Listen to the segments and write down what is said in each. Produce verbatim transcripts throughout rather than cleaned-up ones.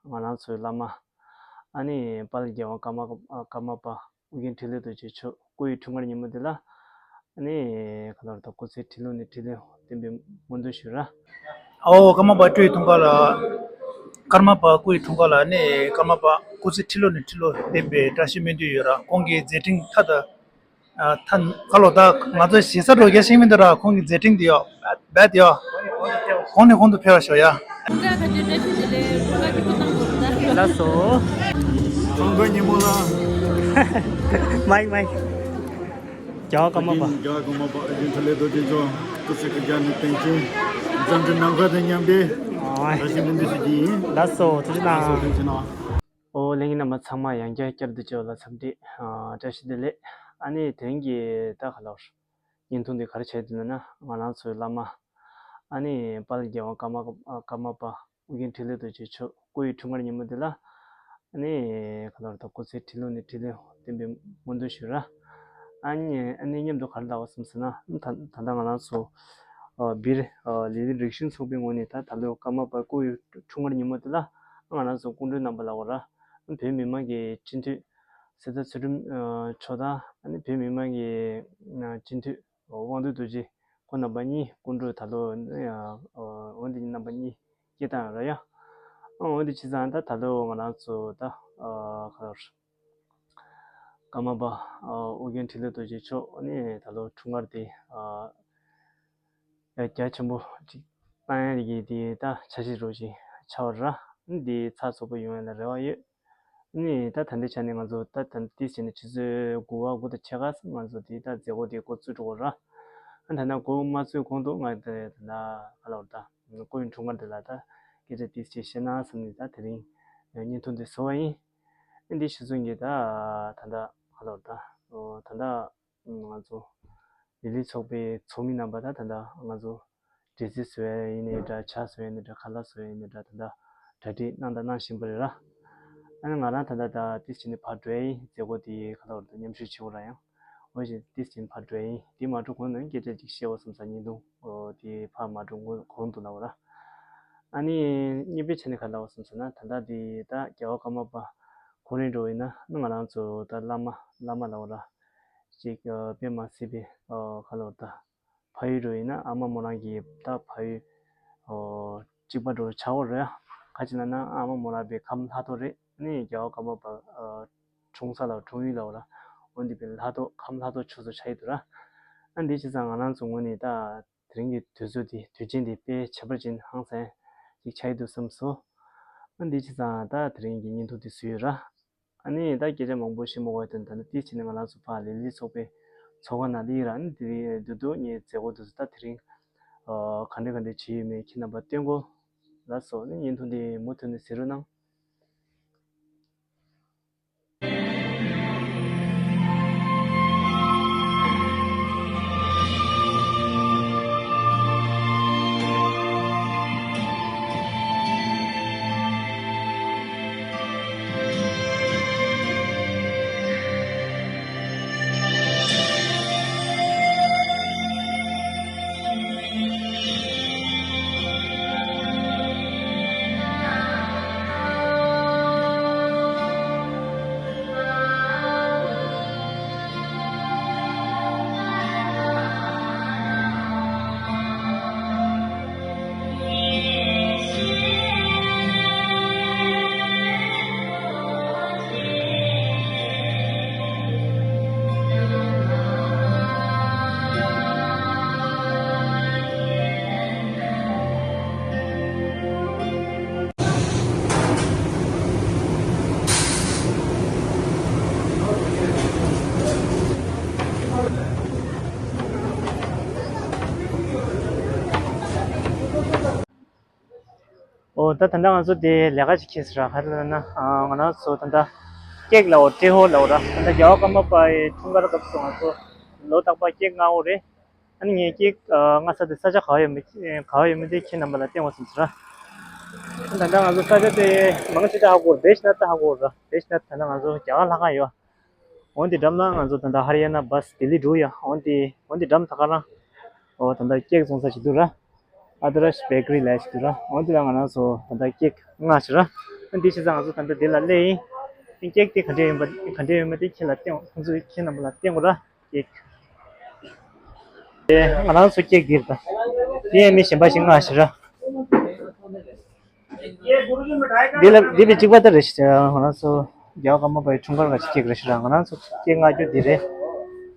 ང་རང་ཚོའི་བླ་མ། ཨ་ནི་དཔལ་རྒྱལ་དབང་ཀརྨ་ཀརྨ་པ་ཨོ་རྒྱན་འཕྲིན་ལས་རྡོ་རྗེ་མཆོག་སྐུ་ཡི་འཁྲུངས་སྐར་ཉིན་མོ་འདི་ལ། ཨ་ནི་ག་ལོར་དང་སྐུ་ཚེ་ཁྲི་ལོ་ནས་ཁྲི་ལོ་བརྟན་པའི་སྨོན་འདུན་ཞུ་ར། ཨོ་ཀརྨ་པ་སྐུ་ཡི་འཁྲུངས་སྐར་ལ། ཀརྨ་པ་སྐུ་ཡི་འཁྲུངས་སྐར་ལ་ནི་ཀརྨ་པ་སྐུ་ཚེ་ཁྲི་ལོ་ནས་ཁྲི་ལོ་བརྟན་པའི་བཀྲ་ཤིས་སྨོན་འདུན་ཡོད་ར། ཁོང་གི་མཛད་འཕྲིན་མཐའ་དག་ཨ་ཐ་ཁ་ལོ་ད་ང་ཚོ་ཞེ་ས་འགྲོ་རྒྱ་ཤེས་མི་འདུག་ར། ཁོང་གི་མཛད་འཕྲིན་འདི་ཡོད་རྦད་ཡོད། གོང་ནས་གོང་དུ་འཕེལ་བར་ཤོག་ཡ། ལགས་སོ། ཚོང་དཔོན་ཉིན་མོ་ལ། མའིག་མའིག་རྒྱལ་བ་ཀརྨ་པ། རྒྱལ་བ་ཀརྨ་པ་ཨོ་རྒྱན་འཕྲིན་ལས་རྡོ་རྗེ་མཆོག་སྐུ་ཚེ་བསྐལ་བརྒྱ་ནས་བརྟན་ཅིང་འཛམ་གླིང་ནམ་མཁའ་དང་མཉམ་པའི་ཨོ་བཀྲ་ཤིས་སྨོན་འདུན་ཞུ་རྒྱུ་ཡིན། ལགས་སོ། ཐུགས་རྗེ་གནང་། ལགས་སོ། ཐུགས་རྗེ་གནང་། ཨོ་ལྷན་རྒྱས་རྣམ་པ་ཚང་མ་ཡང་བསྐྱར་བསྐྱར་དུ་མཇལ་བ་ལ་འཚམས་འདྲི། ཨ་བཀྲ་ཤིས་བདེ་ལེགས། ཨ་ནི་དེ་རིང་གི་ད་ག་ལོར་བརྙན་ཐུང་འདི་ག་རེ་བྱས་འདུག་ལབ་ན། ང་རང་ཚོའི་བླ་མ་ཨ་ནི་དཔལ་རྒྱལ་དབང་ཀརྨ་ཀརྨ་པ་ཨོ་རྒྱན་འཕྲིན་ལས་རྡོ་རྗེ་མཆོག་སྐུ་ཡི་འཁྲུངས་སྐར་ཉིན་མོ་འདི་ལ། ཨ་ནི་ག་ལོར་ད་སྐུ་ཚེ་ཁྲི་ལོ་ནས་ཁྲི་ལོ་བརྟན་པའི་སྨོན་འདུན་ཞུ་ར། ཨ་ནི་ཨ་ནི་མཉམ་དུ་ག་རེ་ལབ་པ་སོང་ཟེར་ན། ད་ད་ལྟ་ང་རང་ཚོ་ཨ་སྦིར་ཨ་ལི་ལི་རིག་གཞུང་ཚོགས་པའི་ངོས་ནས་ད་ད་ལོ་ཀརྨ་པ་སྐུ་ཡི་འཁྲུངས་སྐར་ཉིན་མོ་འདི་ལ་ང་རང་ཚོ་སྐུ་མགྲོན་རྣམ་པ་ལབ་དགོས་ར། བོད་མི་མང་གི་སྤྱི་འཐུས་གསེར་རྟ་ཚུལ་ཁྲིམས་མཆོག་དང་། ཨ་ནི་བོད་མི་མང་གི་སྤྱི་འཐུས་དབང་འདུས་རྡོ་རྗེ། ཁོང་རྣམ་པ་གཉིས་སྐུ་མགྲོན་ད་ལོ་ཨ་འོན་ཏེ་རྣམ་པ་གཉིས་སྐྱེས་དང་ར་ཡ། ཨ་འོན་ཏེ་བྱས་ཙང་ད་ད་ལོ་ང་རང་ཚོ་ད་ཨ་ག་ལོར་ཀརྨ་པ་ཨ་ཨོ་རྒྱན་འཕྲིན་ལས་རྡོ་རྗེ་མཆོག་ནི་ད་ལོ་འཁྲུངས་སྐར་དེ་ཨ་ཡ་རྒྱ་ཆེན་པོ་ཅིག་བཏང་ཡ་གི་དེ་ད་འཆར་གཞི་རོ་ཅིག་ཆགས་པ་ར། འདི་ཚགས་ཚུད་པོ་ཡོང་ཡ་ལ་རེ་བ་ཡོད། ནི་ད་ད་ལྟའི་ཆ་ནས་ང་ཚོ་ད་ད་ལྟའི་ཆ་ནས་ཆུ་ཚོད་དགུ་པ་དགུ་དང་ཕྱེད་ཀ་ཙམ་ང་ཚོ་དེ་ད་མཛད་སྒོ་དེ་འགོ་བཙུགས་འགྲོ་གི་ར། ཨ་ད་ད་འགོ་མ་བཙུགས་གོང་དུ་ང་ད་ད་ག་ལབ་ད་སྐུ་ཡི་འཁྲུངས་སྐར་དེ་ལ་ད་སྐད་ཆ་ཏིས་ཅིག་བཤད་ན་བསམ་ནས་ད་དེ་རིང་བརྙན་ཐུང་འདི་བཟོ་བ་ཡིན། ཨ་འདི་ཕྱི་ཚུན་གྱི་ད་ད་ད་ག་ལབ་ད་ད་ད་ང་ཚོ་ལི་ལི་ཚོགས་པའི་ཚོགས་མི་རྣམ་པ་དང་ད་ལྟ་ང་ཚོ་འབྲེལ་རྩིས་བཟོ་ཡ་ཡིན་ནའི་འདྲ། ཇ་བཟོ་ཡ་ཡིན་ནའི་འདྲ། ཁ་ལག་བཟོ་ཡ་ཡིན་ནའི་འདྲ། ད་ལྟ་གྲ་སྒྲིག་གནང་དང་གནང་བཞིན་པ་རེད་ར། ཨ་ནི་ང་རང་ད་ལྟ་ད་ཏིས་བྱས་ནས་ཕར་འགྲོ་ཡ་ཡིན། མཛད་སྒོ་དེ་ཁ་ལོར་དུ་མཉམ་ཞུགས་བྱེད་དགོས་ར། ཡང་འོ་ཞེས་ཏིས་བྱས་ནས་ཕར་འགྲོ་ཡ་ཡིན། དེ་མ་འགྲོ་གོང་ནས་སྐད་ཆ་ཅིག་བཤད་འོ་བསམ་ས། བརྙན་ཐུང་འོ་དེ་ཕར་མ་འགྲོ་གོང་དུ་ལབ་ར། ཨ་ནི་གཉིས་པའི་ཆ་ནས་ག་ལབ་འོ་བསམ་ས་ན། ད་ལྟ་དེ་ད་རྒྱལ་བ་ཀརྨ་པ་ཁོ་རང་འགྲོ་ཡིན་ན་ང་རང་ཚོ་ད་བླ་མ་བླ་མ་ལབ་ར། ཅིག་དཔེ་མ་སྲིད་པའི་ཁ་ལོར་ད། ཕ་ཡུལ་རུ་ཡིན་ན་ཨ་མ་མོ་རང་གི་ད་ཕ་ཡུལ་ཨོ་གཅིག་པ་འགྲོ་ཆགས་འོ་རེད། ག་ཅི་ན་ན་ཨ་མ་མོ་རང་པའི་ཁམས་ལྷ་ཐོ་རེད། ནི་རྒྱལ་བ་ཀརྨ་པ་ཨ་འཁྲུངས་ས་ལ་འཁྲུངས་ཡུལ་ལ་འོ་ར། འོ་འདི་པའི་ལྷ་ཐོ་ཁམས་ལྷ་ཐོ་ཆོས་སུ་ཆགས་ཡི་འདུག་ར། ཨ་འདི་བྱས་ཙང་ང་རང་ཚོ་ངོས་ནས་ད་དེ་རིང་གི་དུས་ཚོད་འདི་དུས་ཆེན་འདི་དཔེ་ཁྱད་པར་ཅན་ཧང་སང་ཅིག་ཆགས་ཡི་འདུག་བསམ་སོང་། ཨ་འདི་བྱས་ཙང་ད་དེ་རིང་གི་བརྙན་ཐུང་འདི་བཟོས་ཡོད་ར། ཨ་ནི་ད་སྐད་ཆ་མང་པོ་བཤད་མ་དགོས་དོན། ད་ནི་ཏིས་བྱས་ནས་ང་རང་ཚོ་ཕར་ལི་ལི་ཚོགས་པའི་ཚོགས་ཁང་ནང་སླེབས་ར། ཨ་ནི་དེ་རིང་དུས་དུ་ངའི་མཛད་སྒོ་དུས་སུ་ད་དེ་རིང་ཨ་ག་འདྲ་ག་འདྲ་བྱས་ཡོད་མེད་ཁྱེད་རྣམ་པ་སྟོན་གོ་ལགས་སོ། ཨ་ནི་བརྙན་ཐུང་འདི་མུ་མཐུད་ནས་གཟིགས་རོགས་གནང་། ཨོ་ད་ད་ལྟ་ང་ཚོ་དེ་ལས་ཀ་ཅིག་འཁྱེར་སོང་ར། ག་རེ་ལབ་ན་ང་རང་ཚོ་ད་ལྟ་ཀེག་ལབ་འོ་ཏྲེ་ཧོ་ལབ་འོ་ར། ད་ལྟ་རྒྱལ་བ་ཀརྨ་པ་ཡི་འཁྲུངས་སྐར་སྐབས་སུ་ང་ཚོ་ལོ་རྟག་པར་ཀེག་མངགས་འོ་རེད། ཨ་ནི་ངས་ཀེག་མངགས་ས་དེ་ས་ཆ་ག་བ་ཡོད་མེད་ག་བ་ཡོད་མེད་དེ་ཁྱེད་རྣམ་པ་ལ་སྟོན་དགོས་བསམ་སོང་ར། ད་ལྟ་ང་ཚོ་ས་ཆ་དེ་མང་ཆེ་ད་ཧ་གོ་རེད། བེ་ཤི་ནཱཐ་ད་ཧ་གོ་ར། བེ་ཤི་ནཱཐ་ད་ལྟ་ང་ཚོ་རྒྱ་གར་ལྷ་ཁང་ཡོད། འོན་ཏེ་འགྲམ་ལ་ང་ཚོ་ད་ལྟ་ཧ་རི་ཡ་ན་བྷ་སི་ལྡི་ལི་འགྲོ་ཡ། འོན་ཏེ་འོན་ཏེ་འགྲམ་ད་ག་རང་ཨོ་ད་ལྟ་ཀེག་བཙོང་ས་ཞིག་འདུག་ར། ཨ་དར་ཤ་བེ་ཀ་རི་ལབ་ཞིག་འདུག་ར། འོན་ཏེ་ལ་ང་རང་ཚོ་ད་ལྟ་ཀེག་མངགས་ཤིག་ར། འདི་བྱས་ཙང་ང་ཚོ་ད་ལྟ་འདི་ལ་སླེབས་ཡིན། ཨ་ནི་ཀེག་དེ་ག་འདྲས་ཡིན་པ་ག་འདྲས་ཡོད་མེད་དེ་ཁྱེད་ལ་སྟོན། ཁོང་ཚོས་ཁྱེད་རྣམ་པ་ལ་སྟོན་དགོས་ར། ཀེག་དེ་ང་རང་ཚོ་ཀེག་འདི་རེད་ད། དེ་ཡང་མི་གཞན་པ་ཞིག་མངགས་ཤག་ར། འདི་ལ་འདི་ལ་གཅིག་པ་ད་རེད་ཤག་ང་རང་ཚོ་རྒྱལ་བ་ཀརྨ་པའི་འཁྲུངས་སྐར་ག་ཅིག་ཀེག་རེད་ཤག་ར། ང་རང་ཚོ་ཀེག་མངགས་རྒྱུ་འདི་རེད།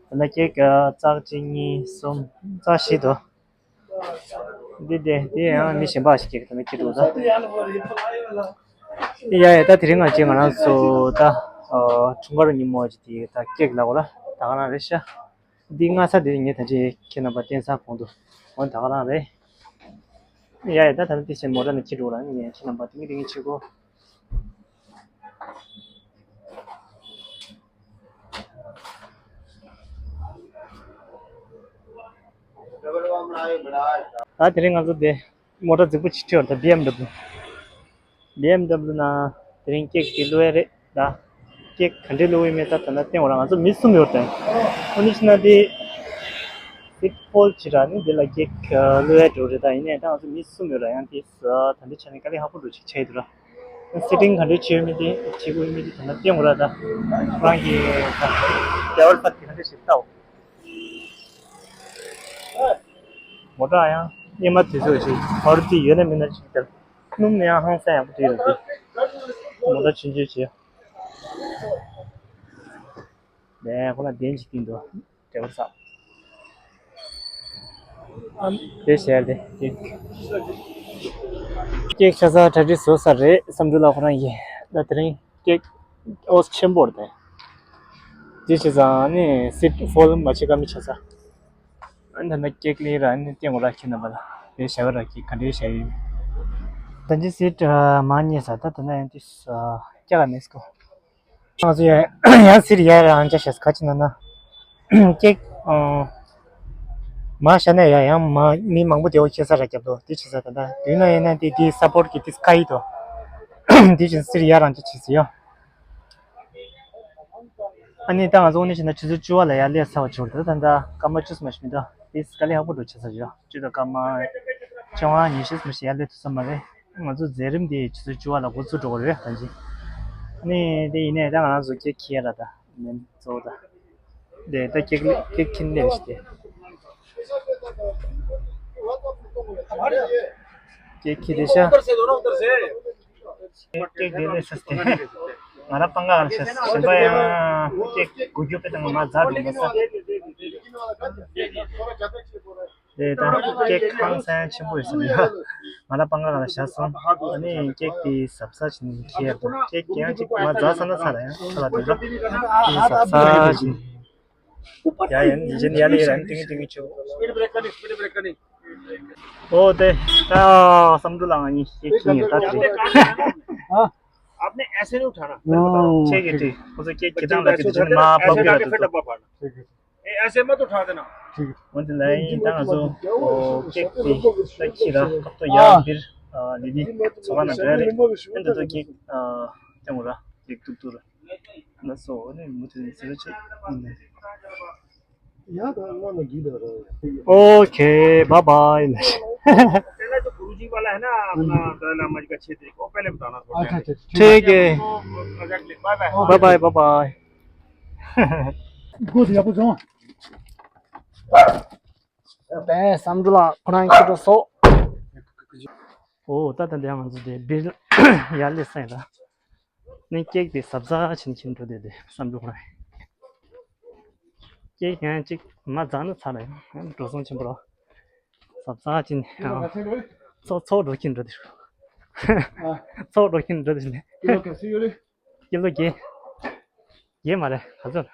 ད་ལྟ་ཀེག་རྩ་གཅིག་གཉིས་གསུམ་རྩ་བཞི་འདུག་འདི་དེ་དེ་ཡང་མི་གཞན་པ་ཞིག་ཀེག་ད་ནི་ཁྱེར་འདུག་ད། ཡ་ཡ། ད་དེ་རིང་ང་ཅིག་ང་རང་ཚོ་ད་འཁྲུངས་སྐར་ཉིན་མོ་ཅིག་དེ་ད་ཀེག་ལ་གོ་ལ་ད་ག་རང་རེད་ཤག་འདི་སྔ་ས་དེ་ངས་ད་ཅིག་ཁྱེད་རྣམ་པ་བསྟན་ས་གོང་དུ་འོ་ད་ག་རང་རེད། ཡ་ཡ། ད་ད་ནི་དེ་བཞིན་མོ་ཊ་ནས་ཁྱེར་འགྲོ་ར། ངས་ཁྱེད་རྣམ་པ་དེ་ངས་དེ་ངས་ཁྱེར་གོ། ད་དེ་རིང་ང་ཚོ་དེ་མོ་ཊ་རྫིག་པོ་ཅིག་ཁྲིད་ཡོད་རེད་ད། བི་ཨེམ་ཌབ་ལུ། བི་ཨེམ་ཌབ་ལུ་ནང་དེ་རིང་ཀེག་དེ་བླུག་ཡ་རེད་ད། ཀེག་ག་འདྲས་བླུག་ཡོད་མེད་ད་ད་ལྟ་སྟོན་དགོས་ར། ང་ཚོ་མི་གསུམ་ཡོད་རེད་ད། ཨོ་ནི་ཕྱིན་ན་དེ་སིཊ་ཕོལ་བྱེད་ར། ནི་དེ་ལ་ཀེག་བླུག་ཡ་འགྲོ་རེད་ད། ཡིན་ནའི་ད་ང་ཚོ་མི་གསུམ་ཡོད་ར། ཡང་དེ་ད་འདི་ཆ་ནས་དཀའ་ལས་ཁག་པོ་འགྲོ་ཅིག་ཆགས་ཡོད་ར། སི་ཊིང་ག་འདྲས་བྱས་ཡོད་མེད་དེ་བྱེད་དགོས་ཡོད་མེད་དེ་ད་ལྟ་སྟོན་དགོས་ར་ད། ཁོ་རང་གི་ཌ་རའི་ཝར་པ་དེ་ག་འདྲས་བྱེད་ལྟའོ། མོ་ཊ་ཡང་སྙེ་མ་དེ་ཚོ་ཞིག་བར་དུ་ཡོད་ན་མེད་ན་ཅིག་ལྟར་སྣུམ་ནི་ཡང་ཧང་སང་ཡག་པོ་དེ་ཡོད་དེ། མོ་ཊ་ཆུང་ཆུང་བྱས། ལས་ཁོ་ལ་གདན་ཅིག་བཏིང་འདུག་འབྲས་བུ་ཚ། དེ་བྱས་ཏེ་ཀེག་ཀེག་ཆ་ཚང་གྲ་སྒྲིག་བཟོ་ཚར་རེད། བསམ་གྲུབ་ལགས་ཁོ་རང་གིས་ད་དེ་རིང་ཀེག་ཨོ་ཆེན་པོ་རེད་དེ། དེ་བྱས་ཙང་ནི་སིཊ་ཕོལ་མ་བྱེད་ཀ་མི་ཆ་ཚང་། ཨ་ནི་ད་ནི་ཀེག་ལེན་ར། ཨ་ནི་སྟོན་དགོས་ར། ཁྱེད་རྣམ་པ་ལ་དེ་བྱ་བ་ར་ཀེག་ག་འདྲས་བྱས་ཡོད། ད་ཅི་སིཊ་མ་རྙེད་ས། ད་ད་ན་ཡང་དེ་སྐྱ་ག་མེད་སྐོ། ང་ཚོ་ཡང་ཡང་སིཊ་ཡར་རང་འཇགས་བྱས་ག་ཅི་ན་ན་ཀེག་མ་བཞག་ན་ཡང་ཡང་མ་མི་མང་པོ་དེ་འོ་ཁྱེད་ས་ར་རྒྱབ་དོ། དེ་བྱེད་ས་ད་ད་དུས་ན་ཡིན་ན་དེ་དེ་ས་པོར་གི་དེ་སྐ་ཡི་དོ། དེ་བཞིན་སིཊ་ཡར་རང་འཇགས་བྱས་ཡོད། ཨ་ནི་ད་ང་ཚོ་ནི་བྱས་ན་ཆུ་ཚོད་བཅུ་པ་ལ་ཡར་སླེབས་ཚར་བ་བྱུང་རེད། ད་ད་སྐར་མ་བཅུ་ཙམ་ཞིག་མི་འདུག་དེ་དཀའ་ལས་ཁག་པོ་འགྲོ་ཆགས་ཚར་ཡོད། བཅུ་དང་སྐར་མ་བཅོ་ལྔ་ཉི་ཤུ་ཙམ་ཞིག་ཡར་སླེབས་ཐུབ་ས་མ་རེད། ང་ཚོ་མཛད་རིམ་དེ་ཆུ་ཚོད་བཅུ་པ་ལ་འགོ་ཚུགས་འགྲོ་གི་རེད་ད་ཅི། ཨ་ནི་དེ་ཡིན་ནའི་ད་ང་རང་ཚོ་ཀེག་འཁྱེར་ཡ་ལ་ད་ནི་གཙོ་བོ་ད། དེ་ད་ཀེག་ཀེག་འཁྱེར་སླེབས་ཤིག་དེ། ཀེག་འཁྱེར་དེ་ཤ། ཀེག་དེ་ལས་སུ་སྟེ། ང་རང་སྤང་ག་ལ་ཤ་གཞན་པ་ཡང་ཀེག་དགོས་རྒྱུ་དཔེ་དང་མ་རྫ་འདུག་མ་ས། དེ་ད་ཀེག་ཧང་སང་ཆེན་པོ་ཡོད་ས་རེད། ང་རང་སྤང་ག་ལ་བཞག་སོང་། ཨ་ནི་ཀེག་དེ་གཟབ་གཟབ་བྱས་ནས་འཁྱེར་དགོས། ཀེག་ཡང་ཅིག་མ་རྫ་ས་ན་ཚ་ལ་ཡང་ཚ་ལ་དེ་འདྲ་དེ་གཟབ་གཟབ་བྱས་ནས། ཡ་ཡ་ནི་ཡ་ལེ་ཡ་ཏིང་ཏིང་ཆུ། ཨོ་དེ་ད་བསམ་གྲུབ་ལགས་ང་གཉིས་ཀྱི་ཁྱིམ་ཡོད་ད་དེ། आपने ऐसे नहीं उठाना। ཁྱེད་ཀྱིས་དྲིས། ཁོ་ཚོ་ཁྱེད་ཁྱེད་ཚང་ལ་དེ་ཚོ་མ་པགས་ཀྱི་ར་དེ་ཚོ། ऐसे मत उठा देना। འོན་ཏེ་ལ་ཡིན་ད་ང་ཚོ་ཨོ་ཀེག་དེ་ད་ཁྱེད་ར་ཁབ་ཏོ་ཡར་འདིར་ལི་ལི་ཚོ་ཁ་ན་འདྲ་རེད། ཨེ་འདི་ཚོ་ཀེག་ཨ་ཀྱང་ར་ཀེག་ཏུག་ཏུ་ར། ལགས་སོ། ཨ་ནི་མུ་མཐུད་ཟེར་བ་ཅིག་ཡིན་ནས། ཡང་ད་སྔོན་ལ་འགྲིག་འདུག་ར། ཨོ་ཁེ། བཱའི་བཱའི། पहले तो गुरुजी वाला है ना, अपना दलाई लामा जी का क्षेत्र, वो पहले बताना थोड़ा। अच्छा, अच्छा, ठीक है। Bye bye. Bye bye, bye bye. गुड या बुझो। बे समझला खुरान की तो सो। ཨོ་ད་ད་འདི་ང་ཚོ་དེ་བིར་ཡར་སླེབས་སོང་ཡ་ད། ནི་ཀེག་དེ་གཟབ་གཟབ་བྱས་ནས་ཁྱེར་འགྲོ་བསྡད་དེ་བསམ་འགྲོ་ཁོ་རང་། ཀེག་ཡང་གཅིག་མ་རྫ་ན་ཚར་ལ་ཡང་འགྲོ་སོང་ཆེན་པོ་རོ། གཟབ་གཟབ་བྱས་ནས་ཚོགས་ཚོགས་འགྲོ་ཁྱེར་འགྲོ་དེ། ཚོགས་འགྲོ་ཁྱེར་འགྲོ་དེ་ནས། ཀི་ལོ་བརྒྱད། ཀི་ལོ་བརྒྱད་མ་རེད་ག་ཚོད།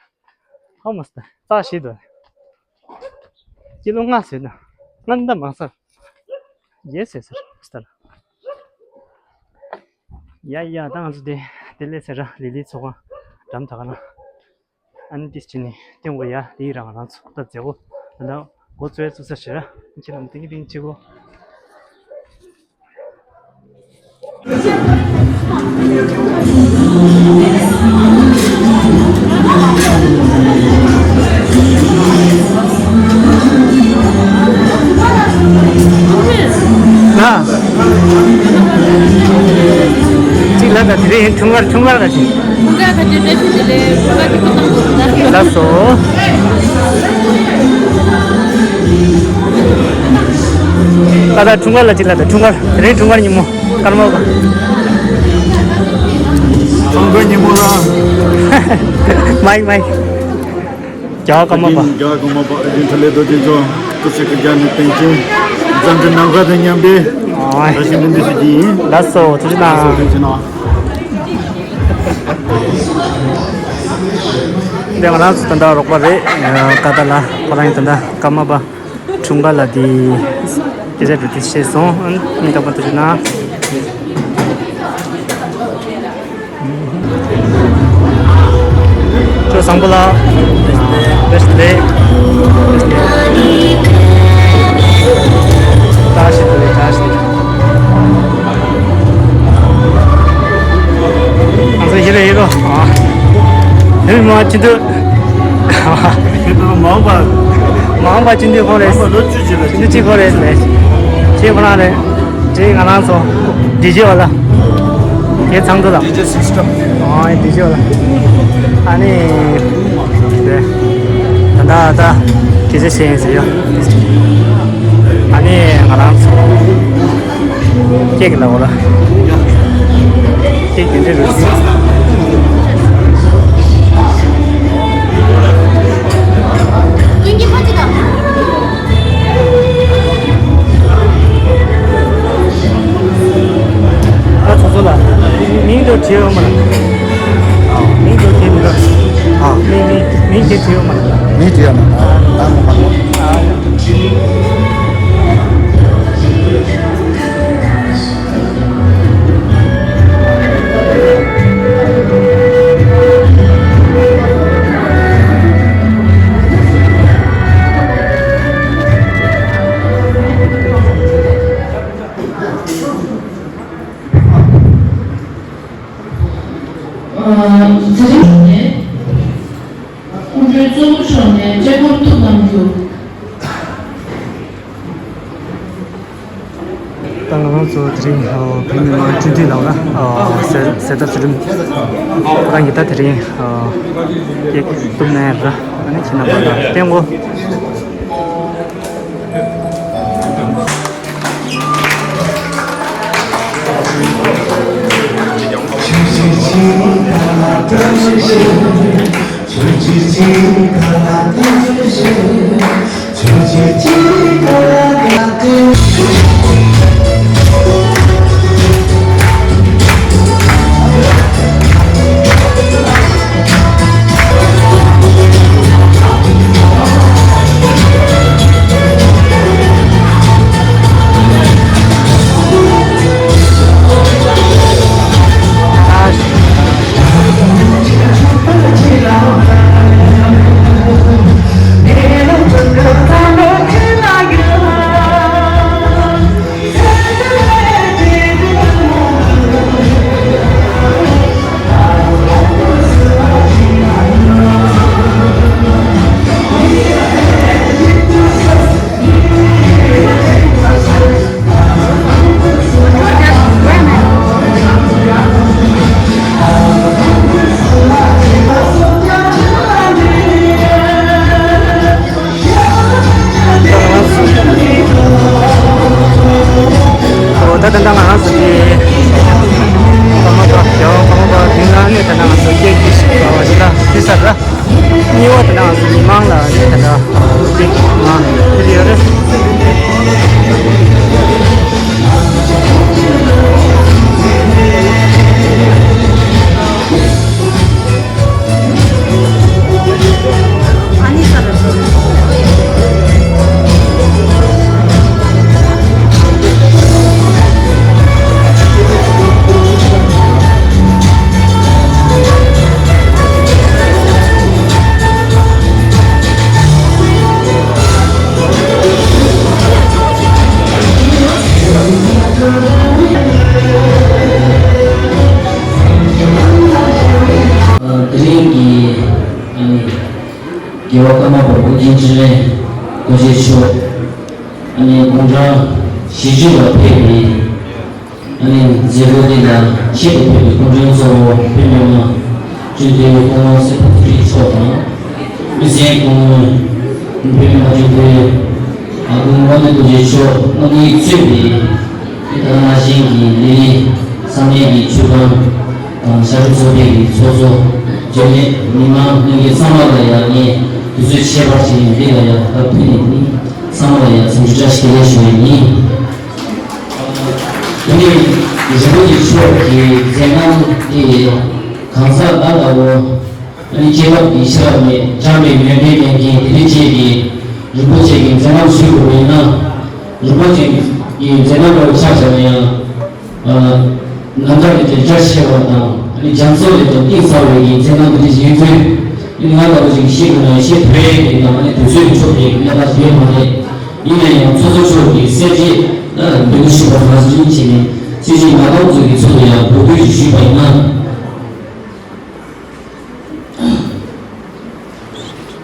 ཧོ་མ་སྟ་རྩ་ཞིག་འདུག་ཀི་ལོ་ལྔ་ཟེར་ན་ལྔ་འདི་མང་ས། བརྒྱད་ཟེར་ཟེར་སྟ་ལ། ཡ་ཡ་ད་ང་ཚོ་དེ་དེ་ལས་ཟེར་ར་ལི་ལི་ཚོ་ཁ་འགྲམ་ད་ག་ན། ཨ་ནི་ཏིས་ཅི་ནི་ཏེང་གོ་ཡ་དེའི་རང་རང་ཚོ་ད་མཛད་སྒོ་ད་ལྟ་འགོ་བཙུགས་ཚུགས་ས་ཞེ་ར་ཁྱེད་རང་ཏིང་ཏིང་ཅི་གོ། ལ། གཅིག་ལ་ད་ འཁྲུངས་སྐར། འཁྲུངས་སྐར་ལ་ཅི། འཁྲུངས་སྐར་ག་དུས་བཀྲ་ཤིས་བདེ་ལེགས། འཁྲུངས་སྐར་གྱི་སྐུ་གཟུགས་བཟང་པོ། ལགས་སོ། ད་ལྟ་འཁྲུངས་སྐར་ལ་ཅི་ལ། ད་འཁྲུངས་སྐར། དེ་རིང་འཁྲུངས་སྐར་ཉིན་མོ། ཀརྨ་པ། འཁྲུངས་སྐར་ཉིན་མོ་ལ། མའིག་མའིག་རྒྱལ་བ་ཀརྨ་པ། རྒྱལ་བ་ཀརྨ་པ་ཨེ་ཏི་ཐ་ལེ་རྡོ་རྗེ་མཆོག་སྐུ་ཚེ་གི་རྒྱ་ནས་བརྟན་ཅིང་འཛམ་གླིང་ནམ་མཁའ་དང་མཉམ་པའི། ཨོ། བཀྲ་ཤིས་སྨོན་འདུན་ཞུ་རྒྱུ་ཡིན། ལགས་སོ། ཐུགས་རྗེ་གནང་། ཐུགས་རྗེ་གནང་། འདི་ང་རང་ཚོ་ད་ལྟ་རོགས་པ་རེད། ཀ་ཏ་ལ་ཁོ་རང་ཡིན། ད་ལྟ་ཀརྨ་པ། འཁྲུངས་སྐར་ལ་དེ་སྐད་ཆ་འདྲི་དུས་བཤད་སོང་། ཨ་ནི་ད་པ་ཐུགས་རྗེ་གནང་། ཁྱོད་བཟང་པོ་ལགས། བཀྲ་ཤིས་བདེ་ལེགས། བཀྲ་ཤིས་བདེ་ལེགས། བཀྲ་ཤིས་བདེ་ལེགས། ང་ཚོ་ཧི་རོ། ཧི་རོ། ཨ། ཧི་རོ་མ་ཅི་འདུག་ཁྱེད་ཚོ་མ་འོངས་པ། མ་འོངས་པ་སྤྱི་འཐུས་ཁོང་རེད། མ་འོངས་པ་ལོ་བཅུ་གཅིག་ལ་སྤྱི་འཐུས་གཅིག་ཁོང་རེད་ལས། ཁྱེད་ཁོ་རང་རེད། ཅེས་ང་རང་ཚོ་ཌི་ཇེ་བ་ལ། ཁྱེད་ཚང་དུ་ལ། ཌི་ཇེ་སིས་ཊམ། ཨོ། ཌི་ཇེ་བ་ལ། ཨ་ནི། རེད། ད་ད་ད། ཁྱེད་ཚོ་ཤེས་ཡིན་ཟེར་ཡོད། ཨ་ནི་ང་རང་ཚོ། ཀེག་ལ་འོ་ལ། ཀེག་དེ་འདྲ་རེད། ཨ་ཚོ་ཚོ་ལ། མིང་དུ་བྲིས་ཡོད་མ་རེད། མིང་དུ་བྲིས་མི་འདུག་ཨ། མིང་མིང་མིང་དེ་བྲིས་ཡོད་མ་རེད། མིང་བྲིས་ཡོད་མ་རེད། ཨ། ཨ། ཚེ་རིང་ནས་སྐུ་མགྲོན་གཙོ་བོ་མཆོག་ནས་བཅའ་སྒོར་གཏུག་གནང་རྒྱུ། ད་ང་རང་ཚོ་དེ་རིང་བོད་མི་མང་སྤྱི་འཐུས་ལགས་ལ་གསལ་གསལ་བརྡ་ཚུལ་ཁྲིམས་ཁོ་རང་གིས་ད་དེ་རིང་ཀེག་གཏུབ་ནས་ར། ཨ་ནི་ཁྱེད་རྣམ་པ་ལ་བསྟན་གོ། ད་ལྟ་ང་རང་ཚོ་དེ་ཀརྨ་པ། རྒྱལ་བ་ཀརྨ་པ་དེ་ནང་ནས་ད་ལྟ་ང་ཚོ་སྐད་ཀྱི་ཞིག་པ་བ་ཞིག་ལ་ཕེབས་ས་ར། གཉིས་པ་དེ་ནང་ང་ཚོ་མི་མང་ལ་ནས་ད་ལྟ་སྐད་ཀྱི་མང་ཕེབས་ཡོད་རེད། དེ་རིང་གི་ཨ་ནི་རྒྱལ་བ་ཀརྨ་པ་ཨོ་རྒྱན་འཕྲིན་ལས་རྡོ་རྗེ་མཆོག་ཨ་ནི་དགུང་གྲངས་བཞི་བཅུ་ལ་ཕེབས་པའི་ ཨ་ནི་མཛད་སྒོ་འདི་ལ་ཆེད་དུ་ཕེབས་པའི་སྐུ་མགྲོན་གཙོ་བོ་བོད་མི་མང་སྤྱི་འཐུས་སྐུ་ངོ་སྲིད་པ་ཚེ་རིང་མཆོག་དང་། མི་སེར་སྐུ་ངོ་བོད་མི་མང་སྤྱི་འཐུས་ཨ་སྐུ་ངོ་དབང་འདུས་རྡོ་རྗེ་མཆོག་རྣམ་གཉིས་གཙོས་པའི་ད་ག་ནང་བཞིན་གྱི་ལས་རིགས་ས་གནས་ཀྱི་ཆུ་ཁང་དང་ཞབས་ཞུ་ཚོགས་པའི་ཚོགས་གཙོ་རྒྱུན་ལས་མི་མང་ལྷན་རྒྱས་ཚང་མ་ལ་ཡང་ངས་དུས་ཚོད་ཁྱད་པར་ཅན་འདི་ལ་ཡང་སྐབས་ཕུལ་ནས་ནི་ཚང་མ་ལ་ཡང་འཚམས་འདྲི་བཀྲ་ཤིས་བདེ་ལེགས་ཞུ་བ་ཡིན། དེ་ནས་རིན་པོ་ཆེ་མཆོག་གི་མཛད་རྣམ་དེ་གང་ཟག་བདག་ལྟ་བུ་ཨ་ནི་སྐྱེས་བབ་ཀྱི་ཤེས་རབ་མེད། བྱམས་པའི་ཡོན་ཏན་ལྡན་མཁན་དེ་འདྲ་བཅས་ཀྱི་རིན་པོ་ཆེ་གི་མཛད་རྣམ་ཞུས་དགོས་པ་ཡིན་ན། རིན་པོ་ཆེ་གི་མཛད་རྣམ་ལ་ཆ་བཞག་ན་ཡང་ཨ་ན་ཚ་ལས་ཀྱང་རྒྱ་ཆེ་བ་དང་ཨ་ནི་རྒྱ་མཚོ་ལས་ཀྱང་གཏིང་ཟབ་པའི་གི་མཛད་རྣམ་དེ་འདྲ་ཞིག་ཡོད་ཚུལ་ཨ་ནི་ང་ལྟ་བུ་ཞིག་ཤེས་དགོས་ན་ཤེས་ཐུབ་ཡས་ཀྱི་ནང་ཨ་ནི་དུས་ཚོད་ཀྱི་ཕྱོགས་ཀྱི་གནས་སྟངས་ཡོད་མ་རེད། ཡིན་ན་ཡང་ཚོགས་གཙོ་མཆོག་གིས་གསལ་བྱེད་ལ་འབོད་སྐུལ་ཞུས་པ་ནང་བཞིན་བྱས་ནས་སྲིད་སྤྱི་མ་གཏོགས་ཚོ་གི་ཚོགས་འདུ་ཡང་འབོད་སྐུལ་ཞུས་པ་ཡིན་ན།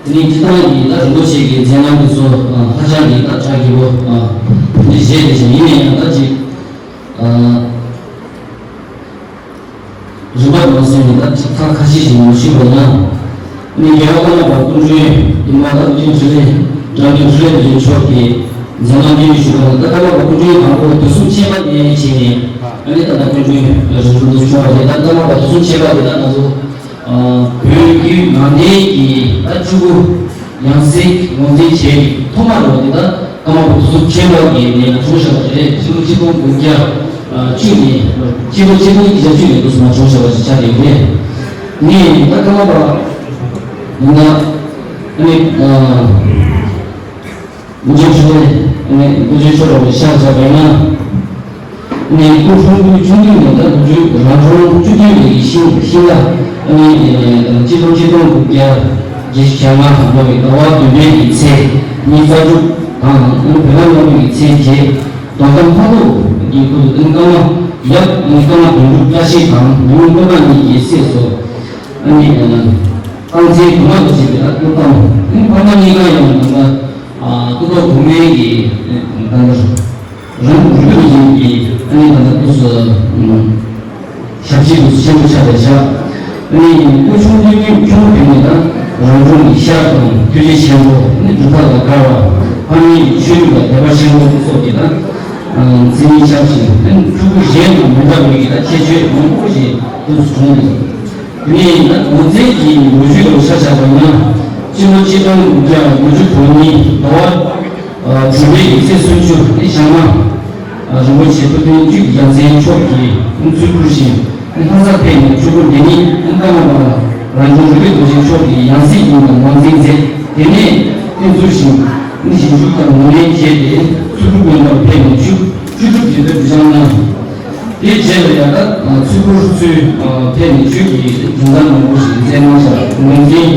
དེ་ནས་སྤྱི་བཏང་གི་ད་རིན་པོ་ཆེ་གི་མཛད་རྣམ་དེ་ཚོ་ཧ་ཅང་གི་ད་གྲ་རྒྱས་པོ་འདི་བཞེས་དེ་བཞིན་ཡིན་ན་ཡང་ད་ཅིག་རིམ་པ་མ་སོང་ནས་ད་ཅིག་ཐག་ཁ་ཤས་ཤིག་མ་ཞུས་པ་ཡིན་ན། ནི་རྒྱལ་བ་ཀརྨ་པ་སྐུ་ཕྲེང་བདུན་པ་ད་ཀུན་མཁྱེན་འཕྲིན་ལས་དགྲ་འདུལ་འཕྲིན་ལས་རྡོ་རྗེ་མཆོག་གིས་མཛད་རྣམ་སྤེལ་ཞུས་པ་ལ། ད་ཀརྨ་པ་སྐུ་ཕྲེང་དང་པོ་དུས་གསུམ་ཁྱད་པར་ལྡན་བྱས་ནས་ཨ་ནི་ད་ལྟ་སྐུ་མགྲོན་རིན་པོ་ཆེ་བྱུང་བ་རེད། ད་ཀརྨ་པ་དུས་གསུམ་ཁྱད་པར་དེ་ད་ང་ཚོ་བོད་བརྒྱུད་ནང་བསྟན་གྱི་ད་ཆོས་སྐུ་ཡང་སྲིད་ངོས་འཛིན་བྱས་ཐོག་མ་རེད་པ། དེ་ད་ཀརྨ་པ་དུས་གསུམ་ཁྱད་པར་གྱི་ནས་བྱུང་བཞག་པ་རེད། ཕྱི་ལོ་ཆིག་སྟོང་དགུ་བརྒྱ་བཅུ་ནས་ཕྱི་ལོ་ཆིག་སྟོང་ཉིས་བརྒྱ་བཅུ་ནས་དུས་སུ་མ་བྱུང་བཞག་པ་ཞིག་ཆགས་ཡོད་རེད། ངས་ད་ཀརྨ་པ་ཡིན་ན་ཨ་ནི། མི་འཇིགས་ཆོས་ནི་སྐུ་ཚེ་ཤོར་བའི་ཤ་ཟ་བས་ན། ནི་སྐུ་འཁྲུངས་དུས་ཆུང་དུས་ནས་ད་ལོ་རྒྱུས་རང་གྲོང་བཅུ་བདུན་ལས་ཀྱི་ཤིང་ཤིང་ལ་ནི་སྤྱི་ལོ་ཆིག་སྟོང་དགུ་བརྒྱ་བརྒྱད་ཅུ་གྱ་ལྔ་ལོ་བའི་ཟླ་བ་བདུན་པའི་གི་ཚེས་ཉི་ཤུ་རྩ་དྲུག་དང་ནི་བོད་ལྷ་ལྔ་པའི་གི་ཚེས་བརྒྱད་དོན་དམ་ལྷ་ཐོ་གི་སྐུ་དུ་ཏིང་ཀ་མ་ཡབ་ཏིང་ཀ་མ་དོན་གྲུབ་བཀྲ་ཤིས་དང་ཡུམ་ཀུན་དགའ་གཉིས་ཀྱི་སྲས་སུ་ནི་སྟངས་འཛིན་དུ་མ་དུ་བྱེད་པའི་སྐུ་ཐང་ནི་ཕ་མ་གཉིས་ཀ་ཡང་ད་ལྟ། ཨ་སྐུ་ཐོག་གོང་མའི་གི་ད་ལྟ་རང་རུས་པའི་ཡིན་གྱི་ཨ་ནི་ད་ལྟ་སྐུ་སུ་ཞབས་ཕྱི་སྐུ་སུ་ཆེན་པོ་ཆགས་པའི་ཆ། ཨ་ནི་སྐུ་ཆུང་དུས་ནས་ཆུང་དུས་ནས་ད་རང་གྲོང་གི་ཤར་དང་ཐུགས་རྗེ་ཆེན་པོ་ནི་གྲུབ་མཐའ་ལ་དགའ་བ་ཕ་མའི་ཆོས་ལུགས་ལ་དད་པ་ཆེན་པོ་སོགས་ཀྱི་ད་མཚན་ཉིད་ཆགས་ཤིང་ཕྲུ་གུ་གཞན་དང་མི་འདྲ་བའི་གི་ད་ཁྱད་ཆོས་མང་པོ་ཞིག་སྐུ་སུ་བྱུང་འདུག་དེ་ནས་ཡིན་ན་ངོ་མཚར་གྱི་ལོ་རྒྱུས་ལ་ཆ་བཞག་པ་ཡིན་ན། སྤྱི་ལོ་ཆིག་སྟོང་དགུ་བརྒྱ་དགུ་བཅུ་གོ་གཉིས་ཟླ་བ་དྲུག་པའི་ཚེས་སུམ་ཅུ་ནི་ཞྭ་དམར་རིན་པོ་ཆེ་སྐུ་ཕྲེང་བཅུ་གི་རྒྱལ་མཚན་མཆོག་གིས་ཚུར་བསྐུར་ཞིང་ལྷ་སར་ཕེབས་ནས་ཆོས་སྐོར་འདི་ཉིད་ཀརྨ་པ་རང་བྱུང་རིག་པའི་རྡོ་རྗེ་མཆོག་གི་ཡང་སྲིད་ཡིན་པར་ངོས་འཛིན་མཛད། དེ་ནས་བསྟན་འཛུལ་ཞིང་ཞིང་ཞུགས་དང་ངོས་ལེན་བྱས་ཏེ་མཚུར་ཕུ་དགོན་པར་ཕེབས་ནས་ཆོས་ཆོས་སྒྲུབ་ཀྱི་འདོད་དུ་བཅངས་གནང་། དེའི་རྗེས་ལ་ཡང་ད་ཚུར་བསྐུར་ཚུལ་ཕེབས་ནས་ཆོས་ཀྱི་སྦྱོང་བརྡར་མང་པོ་ཞིག་མཛད་གནང་བཞག་ངོས་འཛིན་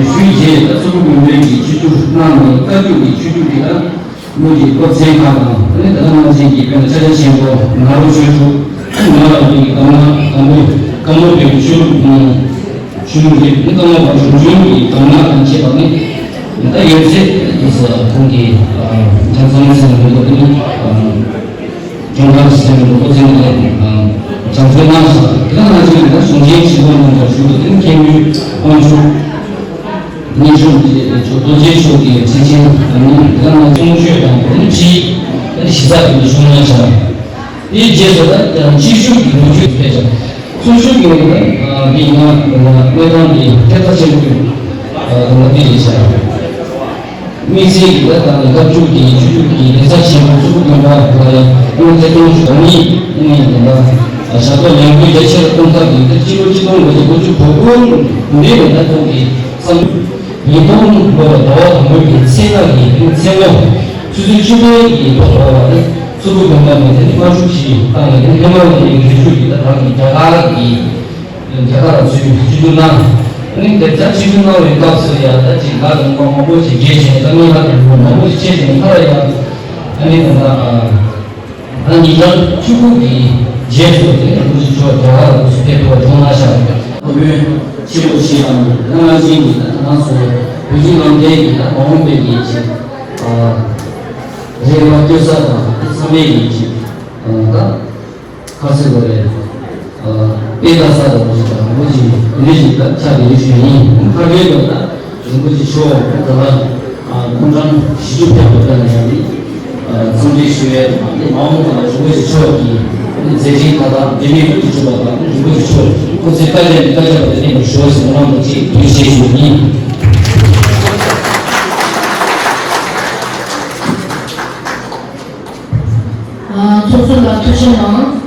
ཞུས་རྗེས་ད་ཚུར་བསྐུར་དགོན་པའི་གི་ཆོས་སྒྲུབ་གནང་ནས་བཀའ་བརྒྱུད་ཀྱི་ཆོས་སྒྲུབ་ཀྱི་ད་ལུགས་ཀྱི་སློབ་ཚན་ཁག་དང་ཨ་ནི་ད་ལྟ་ནང་བཞིན་གྱི་དཔེར་ན་ཕྱག་རྒྱ་ཆེན་པོ་ནཱ་རོ་ཆོས་དྲུག་ནང་ལ་ཡིན་གྱི་གདམས་ངག་དང་པོ་ཀརྨ་པའི་ཆོས་ལུགས་ཆོས་ལུགས་རིག་ནི་ཀརྨ་པ་རང་བྱུང་གི་གདམས་ངག་དང་བཅས་པ་ནི་ད་ཡོད་ཚད་དུ་ས་ཁོང་གི་རྒྱ་མཚོ་མི་ཚེ་ལ་མི་ལོ་དེ་ནི། ལྗོངས་མཁར་ཟེར་བའི་ལོ་ཚན་ལ་སྦྱང་བརྩོན་གནང་ཞིང་། དེ་དང་ནང་བཞིན་གྱི་གཞུང་ཆེན་ཆེན་པོ་རྣམས་ཀྱང་ཞུ་བ་དེ་ནི་མཁན་པོའི་དབང་ཕྱུག་རྙིང་གཞུང་གི་རྡོ་རྗེ་མཆོག་གི་མཚན་ཅན་དང་ནི་དེ་དང་ནང་གསུང་ཆོས་དང་དེ་ནི་ཁྲིད་དེ་ནི་གཞི་རྩ་དེ་ནི་གཞུང་གནང་ཞིང་། དེའི་རྗེས་སུ་ད་སྤྱི་ཞུགས་ཀྱི་ལོ་རྒྱུས་ཕེབས་ཤིང་། ཚུར་ཞུགས་ཀྱི་ནི་ད་འདི་ཡིན་ན་དངོས་དང་འདི་ཐེབས་རྩ་ཆེན་པོ་དང་འདི་རེད་ཤག་དམིགས་བསལ་གྱི་ད་ལྟ་ནི་སྐབས་བཅུ་གི་ཆོས་ལུགས་ཀྱི་ལེགས་ཆ་ཆེན་པོ་གཙུག་ལག་ཁང་པ་ལ་ཡང་སྐུ་ཚེ་སྟོང་བཅུ་གོ་གཉིས་ནས་ད་ལྟ་ཞབས་ཏོག་ལས་འགུལ་རྒྱ་ཆེར་གཏོང་ཐབས་ཀྱི་ད་སྤྱི་ལོ་ཆིག་སྟོང་དགུ་བརྒྱ་དགུ་བཅུ་གོ་དགུ་འདི་ནས་ད་ཁོང་གི་བསམ་ཉིས་སྟོང་ལོ་ཟླ་བ་དང་པོའི་གི་ཚེས་ལྔ་གི་ཚེས་ལོ་ཆུ་ཚོད་བཅུ་པའི་གི་ཐོག་ལ་ད་ཚུར་ཕུ་དགོན་པ་ནས་ད་དམར་ཤོག་ཅིག་བཏང་ནས་ད་ཧི་མ་ལ་ཡའི་རི་རྒྱུད་ཀྱི་ད་བར་གྱི་རྒྱ་གར་གྱི། རྒྱ་གར་ལ་ཚུར་ཆིབས་བསྒྱུར་གནང་། ཨ་ནི་དེབ་རྩ་ཆིབས་བསྒྱུར་གནང་བའི་སྐབས་སུ་ཡང་ད་ཅིག་ལ་རིམ་པ་མང་པོ་ཞིག་རྒྱས་བྱས་ནས་ད་མི་ལ་རིམ་པ་མང་པོ་ཞིག་ཕྱིན་ནས་མཐར་ཡང་ཨ་ནི་ད་ལྟ་ད་ཉིས་སྟོང་བཅུ་དགུ་གི་རྗེས་སུ་དེ་ནས་རིན་པོ་ཆེ་མཆོག་རྒྱ་གར་ལ་ཚུར་ཕེབས་ཐུབ་པ་བྱུང་གནང་ཤག་དབུ་མཁོ་ཆེན་པོ་ཞིག་དང་ད་ནང་བཞིན་གྱི་ད་ང་ཚོ་བོད་བརྒྱུད་ནང་བསྟན་གྱི་ད་མ་འོངས་པའི་གི་ཅིག་རེ་བ་བསྐྱེད་ས་དང་ད་བསམ་པའི་གི་ཅིག་ད། ཁ་སེ་གོ་རེ། དཔེ་ལྟ་ས་དང་མི་ཞིག་དང་རིན་པོ་ཆེ་རེ་ཞིག་ད་ཆ་དེ་རེ་ཞུ་ཡིན། ཁ་རྒྱའི་སྐབས་ད་རིན་པོ་ཆེ་མཆོག་ད་ལ་སྐུ་ཕྲེང་བཞི་བཅུ་ཕེབས་པ་ལྟར་ན་ཡང་ནི་འཚམས་འདྲི་ཞུ་ཡས་དང་དེ་མ་འོངས་པ་ལ་རིན་པོ་ཆེ་མཆོག་གི་མཛད་འཕྲིན་མཐའ་དག་འབྲེལ་མེད་དུ་གྲུབ་པ་དང་རིན་པོ་ཆེ་མཆོག་སྐུ་ཚེ་བསྐལ་བརྒྱར་ནི་བསྐལ་བརྒྱར་བར་དུ་གནས་པར་ཞུ་བ་ཞུ་གནང་དང་གཅིག་འབུལ་ཞེས་ཞུ་ཡིན། ཚོགས་གཙོ་ལགས་ཐུགས་རྗེ་གནང་།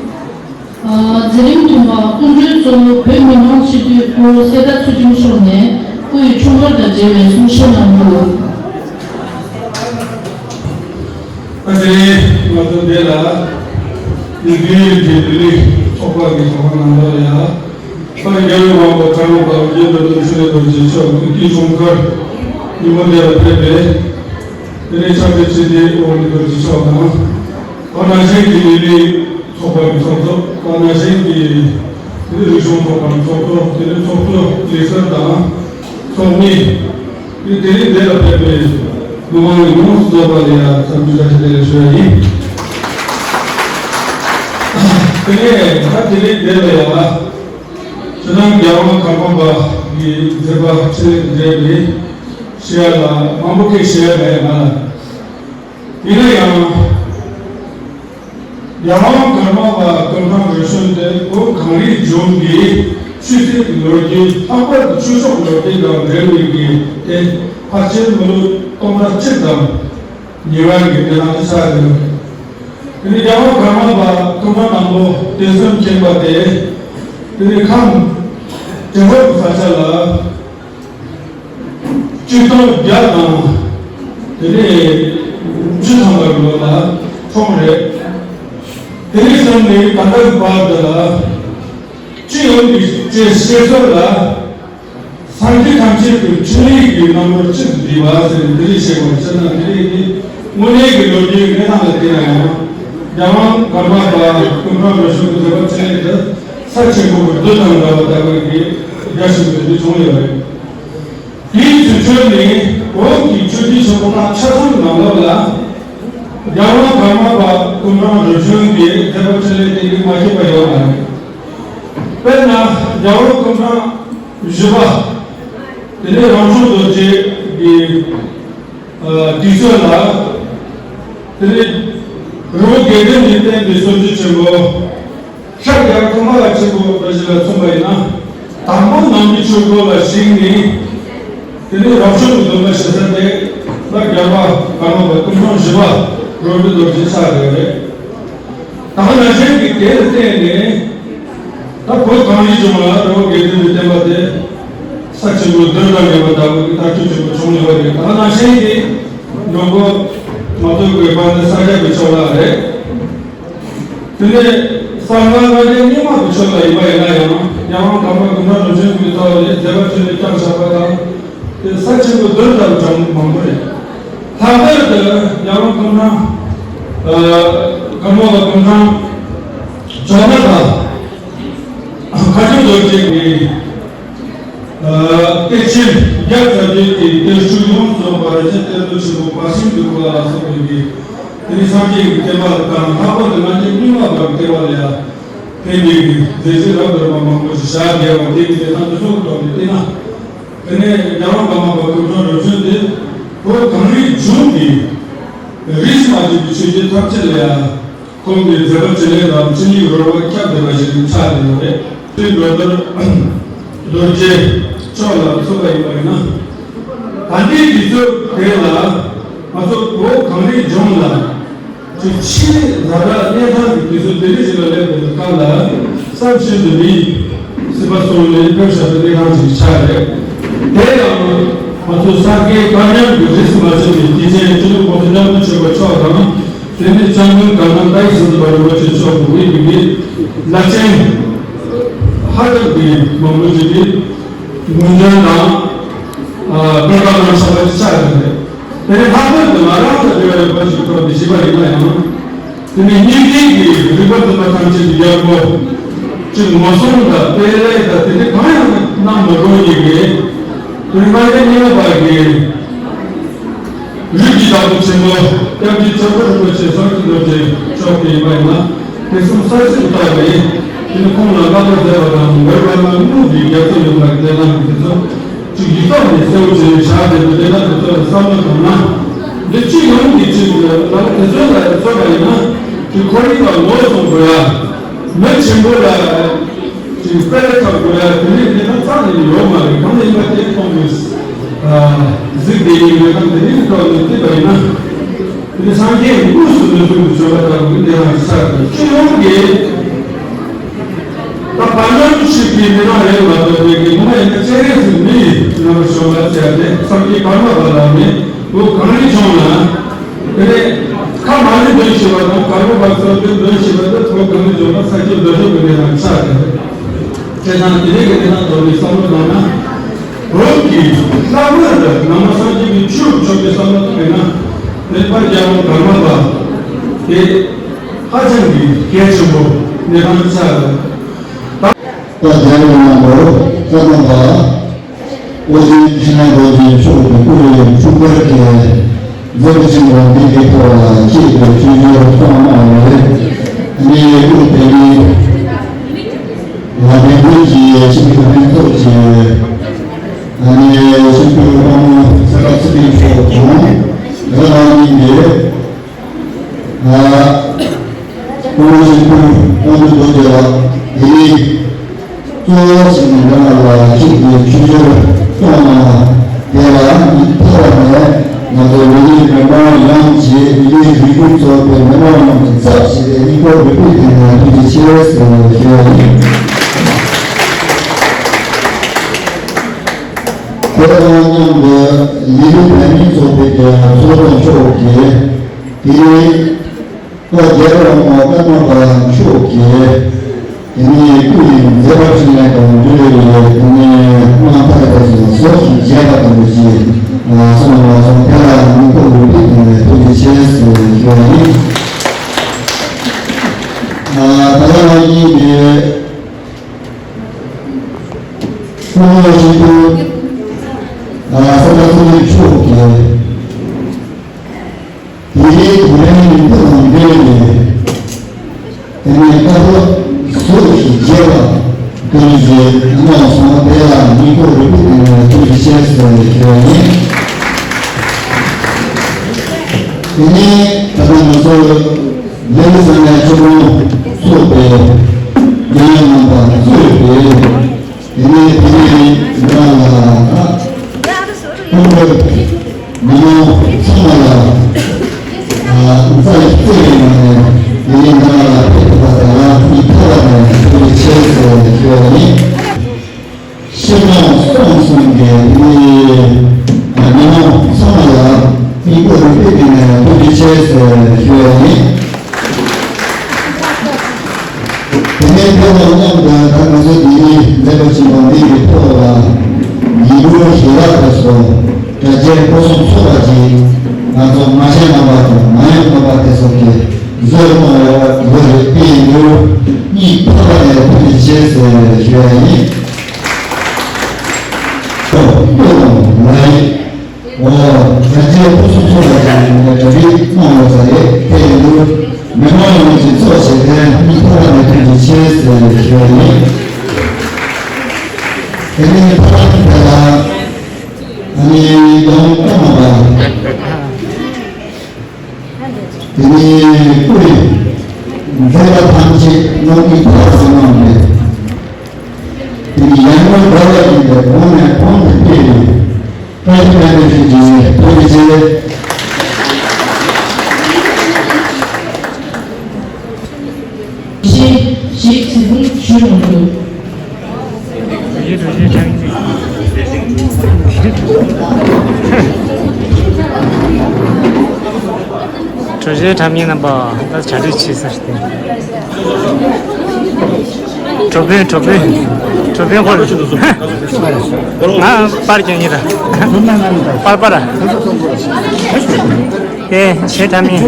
མཛད་རིམ་ཐོག་མར་སྐུ་མགྲོན་གཙོ་བོ་བོད་མི་མང་སྤྱི་འཐུས་སྐུ་ངོ་གསེར་རྟ་ཚུལ་ཁྲིམས་མཆོག་ནས་སྐུ་ཡི་ཆུང་མགུར་དང་འབྲེལ་བའི་གསུང་བཤད་གནང་རྒྱུ། ཨ་ནི་ང་ཚོ་འདི་ལ་ཡུ་ཊི་ཡུ་ཊི་ལྡི་ལི་ཚོགས་པ་གི་ཚོགས་ཁང་ནང་ལོགས་ལ་ཡ། ད་རྒྱལ་བའི་དབང་པོ་གྲགས་པ་དབུ་འབྱེད་རྡོ་རྗེ་ཆོས་ལྡན་རྡོ་རྗེ་མཆོག་གི་སྐུའི་འཁྲུངས་སྐར་ཉིན་མོ་འདི་ལ་ཕེབས་པའི་དེ་ནས་ཕྱག་དཔེ་ཆོས་སྡེ་དབང་འདུས་རྡོ་རྗེ་མཆོག་དང་། དེ་ནང་བཞིན་གྱི་ལི་ལི་ཚོགས་པ་གི་ཚོགས་གཙོ། དེ་ནང་བཞིན་གྱི་དེ་ནས་རིག་གཞུང་ཚོགས་པ་གི་ཚོགས་གཙོ། དེ་ནས་ཚོགས་གཙོ་ལས་བྱེད་དང་ཚོགས་མི། དེ་དེ་རིང་འདི་ལ་ཕེབས་པའི་མི་མང་ཡོངས་སུ་རྫོགས་པ་ལ་ཡང་འཚམས་འདྲི་བཀྲ་ཤིས་བདེ་ལེགས་ཞུ་ཡ་ཡིན། དེ་ནས་ད་དེ་རིང་འདི་ལ་ཡང་། ཁྱེད་རང་རྒྱལ་དབང་གར་པ་པ་གི་མཛད་པ་འཕྲིན་ལས་དང་འབྲེལ་བའི་བཤད་ཡ་ལ་མང་པོ་སྐད་བཤད་ཡ་མེད་ང་ལ། ཡིན་ན་ཡང་། རྒྱལ་དབང་གར་པ་པ་སྐུ་ཕྲེང་རིམ་བྱོན་དེ་བོད་གངས་རིའི་ལྗོངས་ཀྱི་ཆོས་སྲིད་ལོ་རྒྱུས། ལྷག་པར་དུ་ཆོས་ཕྱོགས་ལོ་རྒྱུས་དང་འབྲེལ་བའི་གི་ཐད་ཕལ་ཆེར་མི་ལོ་སྟོང་ཕྲག་གཅིག་དང་ཉེ་བའི་གི་གནས་སྟངས་དེ་ཆགས་ཡོད། དེ་ནས་རྒྱལ་དབང་གར་པ་པ་སྐུ་ཕྲེང་དང་པོ་གདན་སར་མཁྱེན་པ་དེ། དེ་ནས་ཁམས་བྲག་འགོ་གི་ས་ཆ་ལ་ཆིག་སྟོང་བརྒྱ་དང་དེ་ནས་བཅུ་ཐམ་པའི་ལོ་ལ་འཁྲུངས་རེད། དེ་ནས་བཟུང་ནས་ད་ལྟའི་བར་དུ་ལ་སྤྱི་ཡོངས་ཀྱི་བཤད་སྲོལ་ལ། སངས་རྒྱས་ཐམས་ཅད་ཀྱི་འཕྲིན་ལས་ཀྱི་རྣམ་རོལ་གཅིག་ཏུ་བསྡུས་པ་ཟེར་ནས་འདི་རིགས་བཤད་པ་ཟེར་ན། འདི་རིགས་ནི་དངོས་གནས་ཀྱི་ལོ་རྒྱུས་གནས་སྟངས་ལ་བལྟས་ན་ཡང་། རྒྱལ་དབང་གར་པ་པ་སྐུ་ཕྲེང་རིམ་བྱོན་གྱི་མཛད་པ་འཕྲིན་ལས་དེ་ས་ཆེན་པོ་གི་རྡུལ་དང་འདྲ་བ་ལྟ་བུའི་གི་རྒྱ་ཆེན་པོ་འདི་བྱུང་ཡོད་རེད། དེའི་དུས་ཚོད་ནི་བོད་ཀྱི་ཆོས་བརྒྱུད་ཆེན་པོ་ཁག་ཆ་ཚང་ནང་ལོགས་ལ་རྒྱལ་དབང་གར་པ་པ་སྐུ་ཕྲེང་རིམ་བྱོན་གྱི་མཛད་པ་འཕྲིན་ལས་དེ་གི་མ་ཤེས་པ་ཡོད་མ་རེད། དཔེར་ན་རྒྱལ་དབང་སྐུ་ཕྲེང་བཞི་པ། དེ་ནས་རང་བྱུང་རྡོ་རྗེ་གི་ཨ་དུས་ཚོད་ལ། དེ་ནས་རི་བོ་དགེ་ལྡན་གྱི་བསྟན་པའི་སྲོལ་རྒྱུན་ཆེན་པོ་ཤར་རྒྱལ་ཁབ་མ་ལ་ཆེན་པོ་འདྲ་ཞིག་ལ་མཚོན་པ་ཡིན་ན། དང་པོ་ནང་པའི་ཆོས་སྐོར་ལ་གཞིགས་ནས། དེ་ནས་རང་བྱུང་གི་སྡོམ་པ་ཞུ་ས་དེ་ལ་རྒྱལ་བ་ཀརྨ་པ་སྐུ་ཕྲེང་བཞི་པ་རོལ་པའི་རྡོ་རྗེ་ཆགས་ཡོད་རེད། ད་ག་ནང་བཞིན་གྱི་དེ་ལ་བརྟེན་ནས་ད་བོད་གངས་རིའི་ལྗོངས་ལ་རི་བོ་དགེ་ལྡན་པའི་བསྟན་པ་དེ་ས་ཆེན་པོའི་རྡུལ་དང་འདྲ་བ་ལྟ་བུ་གི་དར་ཁྱབ་ཆེན་པོ་བྱུང་ཡོད་པ་རེད། ད་ག་ནང་བཞིན་གྱི་མགོན་པོ་མ་ཐུབ་ཀྱི་དཔལ་ལྡན་ས་སྐྱ་པའི་ཕྱོགས་ལ་རེད། དེ་ནས་གསང་སྔགས་ལྔ་སྡེ་རྙིང་མ་གི་ཕྱོགས་ལ་ཡིན་པ་ཡིན་ན་ཡང་རྒྱལ་དབང་གར་པ་སྐུ་ཕྲེང་རིམ་བྱོན་གྱི་ཐོག་ནས་མཛད་པ་འཕྲིན་ལས་བསྐྱངས་བཞག་པ་དང་། དེ་ས་ཆེན་པོ་རྡུལ་ལྟ་བུ་གྲངས་མང་པོ་རེད། ལྷག་པར་དུ་རྒྱལ་དབང་སྐུ་ཕྲེང་། ཨ་སྐུ་ངོ་ལ་སྐུ་ཕྲེང་བཅོ་ལྔ་པ་མཁའ་སྤྱོད་རྡོ་རྗེ་གི་ཨ་གཏེར་ཆེན་བརྒྱ་རྩ་བརྒྱད་ཀྱི་གཏེར་ཆོས་ཡོངས་སུ་རྫོགས་པ་རིན་ཆེན་གཏེར་མཛོད་ཆེན་པོ་བར་གསུམ་གྱི་སྐོར་ལ་སོགས་པའི་གི་དེ་ནི་སངས་རྒྱས་ཀྱི་བསྟན་པ་དང་ལྷག་པར་དུ་སྔ་རྗེས་རྙིང་མ་བར་བསྟན་པ་ལ་ཡང་ཕན་པའི་གི་མཛད་རྗེས་རབ་ཏུ་རིམ་པ་མང་པོ་ཞིག་བཞག་བསྡད་པ་དེ་གི་གནས་སྟངས་དེ་ཚོ་གི་ཐོག་ནས་བལྟས་ན། དེ་ནས་རྒྱལ་དབང་ཀརྨ་པ་སྐུ་ཕྲེང་རིམ་བྱོན་དེ་བོད་གངས་རིའི་ལྗོངས་ཀྱི་རིས་སུ་མ་ཆད་པའི་ཆོས་བརྒྱུད་ཐམས་ཅད་ལ་ཡང་ཁོང་གི་མཛད་པ་འཕྲིན་ལས་དང་འཕྲིན་ཡིག་རོལ་པ་ཁྱབ་བསྡད་པ་ཞིག་ཆགས་བསྡད་ཡོད་རེད། དེ་འགྲོ་དོན་རྡོ་རྗེ་མཆོག་ལ་མཚོན་པ་ཡིན་པ་ཡིན་ན། ད་ལྟའི་དུས་ཚོད་དེ་ལ་ང་ཚོ་བོད་གངས་རིའི་ལྗོངས་ལ། ཆོས་ཆེས་ཛ་དྲག་གནས་སྟངས་ཀྱི་དུས་ཚོད་དེ་འདྲ་ཞིག་ལ་སླེབས་པའི་སྐབས་ལ་བསམ་བཞིན་དུ་མི་སྲིད་པ་སོགས་ལས་ཕེབས་བཞག་པའི་གནས་སྟངས་ཤིག་ཆགས་རེད། དེ་ཡང་ང་ཚོ་ས་དགེ་བཀའ་རྙིང་གི་རིས་སུ་མ་ཆད་པའི་སྐྱེས་ཆེན་སྤྱི་ནོར་གོང་ས་སྐྱབས་མགོན་ཆེན་པོ་མཆོག་དང་། དེ་ནས་སྐྱབས་མགོན་ཀརྨ་ཏཱའི་སི་ཏུ་པ་རིན་པོ་ཆེ་མཆོག་གི་དབུས་ཀྱི་བླ་ཆེན་ཧ་ཅང་གི་མང་པོ་ཞིག་གིས་ངོས་འཛིན་དང་བཀའ་དགོངས་གནང་ཆོག་པ་ཞིག་ཆགས་ཡོད་རེད། དེ་ནས་ལྷག་པར་དུ་ང་རང་དང་འབྲེལ་བ་ཡོད་པ་ཞིག་ཐོག་ནས་ཞུས་པ་ཡིན་ན་ཡང་། དེ་ནས་སྙིང་ཐིག་གི་རིག་པ་འཛིན་པ་ཐམས་ཅད་ཀྱི་དབྱར་པོ་ཅིག་ངོ་སྲུང་དང་སྤེལ་ལེགས་དང་དེ་འདྲ་གང་ཡང་གནང་མི་དགོས་ཀྱི་རེད། དེ་ནས་སྔ་རྗེས་རྙིང་མ་བར་གྱི་རིགས་ཀྱི་བདག་པོ་ཆེན་པོ་སྐྱབས་རྗེ་ཆོས་མགོན་རིན་པོ་ཆེ་བསམ་གྱིས་མི་ཁྱབ་མཆོག་དེ་ཡིན་པ་ཡིན་ན། དེ་གསུམ་ ས་ཚིགས་བཏགས་པས། དེ་ནི་ཁོང་ལ་བསླབ་པ་མཛད་པ་དང་། མོས་པ་ལ་དངོས་ཀྱི་རྒྱལ་སྲས་ཡོངས་ལ་བསྟན་ན། དེ་ཚོ་ཅིག་ཡིག་ཐོག་ནས་གསལ་བོ་བྱས་ནས་བཞག་བསྡད་པའི་དེ་དག་དེ་ཚོ་ལ་བསམ་བློ་བཏང་ན། འདི་སྤྱི་ཡོངས་ཀྱི་ཅིག་ལ་དེ་ཚོ་ལ་མཚོན་པ་ཡིན་ན། ཅིག་ཁོར་ཡུག་ལ་ངོ་སྲུང་དགོས་ཡ། མི་ཆེན་པོ་ལ་ཅིག་དཔེ་ལྟ་དགོས་ཡ། དེ་ནས་དེ་དག་རྩ་ནས་ཡོད་མ་རེད། གང་ཡིན་པ་དེ་མཐོང་དགོས། གཟིགས་བསྡད་ཡིན་མེད་དམ་དེ་རིགས་ཐོག་ནས་བལྟས་པ་ཡིན་ན། དེ་སངས་རྒྱས་དངོས་སུ་ལུས་ཕུང་དུ་བྱོན་པ་ལྟ་བུ་འདི་རང་ཆགས་ཏེ། སྤྱི་ཡོངས་ཀྱི་ད་བར་སྣང་ཞིག་གི་མི་སྣང་རེད་མ་གཏོགས། དེ་གི་ངོ་མ་ཡིན་ན་སྤྱན་རས་གཟིགས་མི་ཡི་རྣམ་པར་བྱོན་པ་བྱས་ཏེ། སངས་རྒྱས་ཀརྨ་པ་ལ་ནི་བོད་གངས་རི་ལྗོངས་ལ། དེ་ནས་ཁ་མ་ལུས་འདོན་ཞེས་པ་དང་། གར་པོ་བ་སོགས་ཀྱི་འདོན་ཞེས་པ་དེ་བོད་གངས་རི་ལྗོངས་ལ་སངས་རྒྱས་འདོན་ཞུ་གི་མི་སྣང་ཆགས་ཏེ། བྱས་ཙང་དེ་རིང་གི་གནས་སྟངས་ཐོག་ནས་བསམ་བློ་བཏང་ན། བོད་ཀྱི་ལྷ་བོད་དུ་ནང་པ་སངས་རྒྱས་ཀྱི་ཆོས་སུ་ཕྱོགས་པའི་བསམ་བློ་བཏང་བས་ན། དེ་ཕར་རྒྱལ་བ་ཀརྨ་པ་དེ་ཧ་ཅང་གི་གལ་ཆེན་པོ་གནས་སྟངས་ཆགས་ཡོད། ད་རྒྱལ་བའི་རྣམ་པར་བཀའ་གནང་པ། ཨོ་རྒྱན་ཕྱི་ནང་རྡོ་རྗེ་མཆོག་གི་སྐུ་ལས་འཁྲུངས་སྐར་གྱི་མཛད་པ་ཆེན་པོ་འདི་གའི་ཐོག་ལ་ཁྱེད་ཀྱི་ཆོས་འབྱོར་གཏོང་གནང་བ་རེད། ངས་སྐུ་དེ་ནི་ལ་དེ་ཀུན་གྱི་ཆེད་དུ་ཕན་ཐོགས་ཀྱི་ཨ་ནི་ཆེད་དུ་དབང་མོ་ས་ཀ་ཚེ་རིང་མཆོག་དང་ར་ལ་གཉིས་ཏེ། ཨ། སྐུ་ངོ་ཆེན་པོ་དབང་འདུས་རྡོ་རྗེ་ལགས། དེ་ནི་གཙོ་བོ་ཞིག་ནས་འདྲ་མ་ལ་ཁྱེད་ཀྱི་ཆོས་འབྱོར་གཏོང་གནང་བ་དེ་ལ་ཡིད་ཐོག་ནས་ང་ཚོ་ལི་ལི་མི་མང་ཡོངས་ཀྱིས། ལི་ལི་རིག་གཞུང་ཚོགས་པའི་མི་མང་ཡོངས་ཀྱི་ཚབ་བྱས་ཏེ་སྙིང་ཁོང་རུས་པའི་གཏིང་ནས་ཐུགས་རྗེ་ཆེ་ཟེར་ཞུ་བ་ཡིན། དེ་དང་མཉམ་དུ་ལི་ལི་བོད་མིའི་ཚོགས་པའི་ཚོགས་གཙོ་མཆོག་གིས། དེ་རིང་། ཨོ་རྒྱལ་བ་རིན་པོ་ཆེ་ཀརྨ་པ་མཆོག་གིས་དེ་ནས་སྐུ་ཡི་མཛད་པ་འཕྲིན་ལས་དང་འབྲེལ་བའི་དེ་ནས་དབང་ཐང་དེ་ཚོ་ཟོལ་ཞིག་བརྗེད་པ་དང་འདུ་བྱེད་གསུངས་པ་སོང་། དེ་ལ་ཉིན་ཐོ་འགོད་པའི་ཐོག་ནས་ཐུགས་རྗེ་ཆེ་ཟེར་ཞུ་བ་ཡིན། ད་ལྟ་ང་གཉིས་ཀྱིས་སྐུ་ངོ་ཆེན་པོ་ས་ཀ་ཚེ་རིང་མཆོག་གིས། དེ་རིང་དུས་རིང་འདི་དང་འབྲེལ་ནས། དེ་ནས་བཀའ་སློབ་ཟུར་ཞིག་རྒྱས་པ་ཀུན་གྱིས་གནང་སོང་། དེ་ལ་ཉིན་ཐོ་འགོད་པའི་ཐོག་ནས་ཐུགས་རྗེ་ཆེ་ཟེར་ཞུ་བ་ཡིན། དེ་ནས་ད་ལྟ་ང་ཚོ་ལི་ལི་ས་གནས་ཆུ་ཁོངས་ཚོགས་པའི་རྒྱུན་ལས་རྣམ་པ་གཙོས་པའི། དེ་ནས་དེ་ནས་ང་ལ་ཨ་ཁོང་ཚོ་མི་མང་ཚང་མ་ལ་ཨ་རྩ་ཡི་རྩེ་བའི་ངང་ནས་དེ་ནས་ང་ལ་ཕེབས་པ་དང་ལ་ཕུལ་ཐོག་ནས་ཐུགས་རྗེ་ཆེ་ཟེར་ཞུ་བ་ཡིན། ཤེས་རྟོགས་སོང་གསུམ་གྱི་དེ་ནས་མི་མང་ཚང་མ་ལ་སྙིང་ཁོང་རུས་པའི་གཏིང་ནས་ཐུགས་རྗེ་ཆེ་ཟེར་ཞུ་བ་ཡིན། དེ་ནས་དེ་དང་མཉམ་དུ་ད་ང་ཚོ་འདི་ཉིད་མཛད་སྒོ་ཆེན་པོ་འདི་གི་ཐོག་ལ་ཡིག་ནོར་ཞུ་བ་དེ་ཚོ་དྲ་རྒྱའི་སྐོར་སྲུང་ཚོགས་པ་གིས་ང་ཚོ་མ་བྱན་རྣམ་པ་དང་མ་ཡོང་རྣམ་པ་དེ་ཚོ་གིས་བཟོས་གནང་ཡོད་པ་དེ་ཚོ་རེད། དེ་ཡིན་དུས་སྙིང་ཐག་པ་ནས་ཐུགས་རྗེ་ཆེ་ཟེར་ཞུ་ཡ་ཡིན། ཨོ། ལགས་ཡིན། ཨོ། ང་ཚོའི་སྐུ་གཟུགས་ཚོགས་ལ་ཡང་ནས་གྲ་སྒྲིག་གནང་ཡོད་ས་རེད། དེ་ཡིན་དུས་མི་མང་ཡོངས་ཀྱི་ཚོགས་བྱེད་མཁན་མི་ཐོག་ནས་ཐུགས་རྗེ་ཆེ་ཟེར་ཞུ་བ་ཡིན། དེ་ནས་ཐོག་མཐའ་དེ་ལ་ཨ་ནི་ཡང་བཀའ་མ་པ། དེ་ནས་སྐུ་ཡི་མཛད་པ་ཐམས་ཅད་ནང་གི་ཐོག་ཏུ་གནང་སྟེ། དེ་ནས་ཡར་ངོའི་དགའ་བ་ཡིན་པའི་གོང་ནས་གོང་དུ་འཕེལ་བའི་བཀྲ་ཤིས་སྨན་ལྡན་ཞིག་ཅིག་ཐུགས་རྗེ་ཆེ། ཞེས་ཞིག་ཚིག་འདི་ཞུ་རུང་དུ། གྲུ་བཞིའི་ཁྲ་མིག་རྣམ་པ་ད་གྲ་སྒྲིག་བྱེད་ས་རེད། གྲུ་དཔོན་གྲུ་དཔོན་གྲུ་དཔོན་ཁོ་རེད། ང་པར་རྒྱག་ཡིན་ར། པར་པར། ཨེ་བྱེད་ཁྲ་མིག་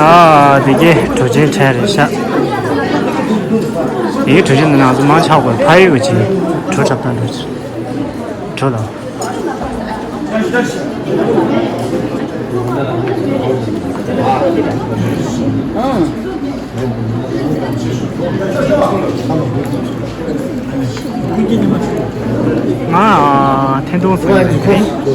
ཨ། དེ་གའི་གྲུ་ཆེན་གྲལ་རེད་ཤག་དེ་གའི་གྲུ་ཆེན་འདི་ནང་ཚོ་མང་ཆགས་པར་ཕ་ཡུལ་གྱི་ གྲོ་ཆབ་དང་འགྲོ་ཆ། གྲོ་དང་། ང་ཨ་ཐེན་ཏུང་ས་ཡིན།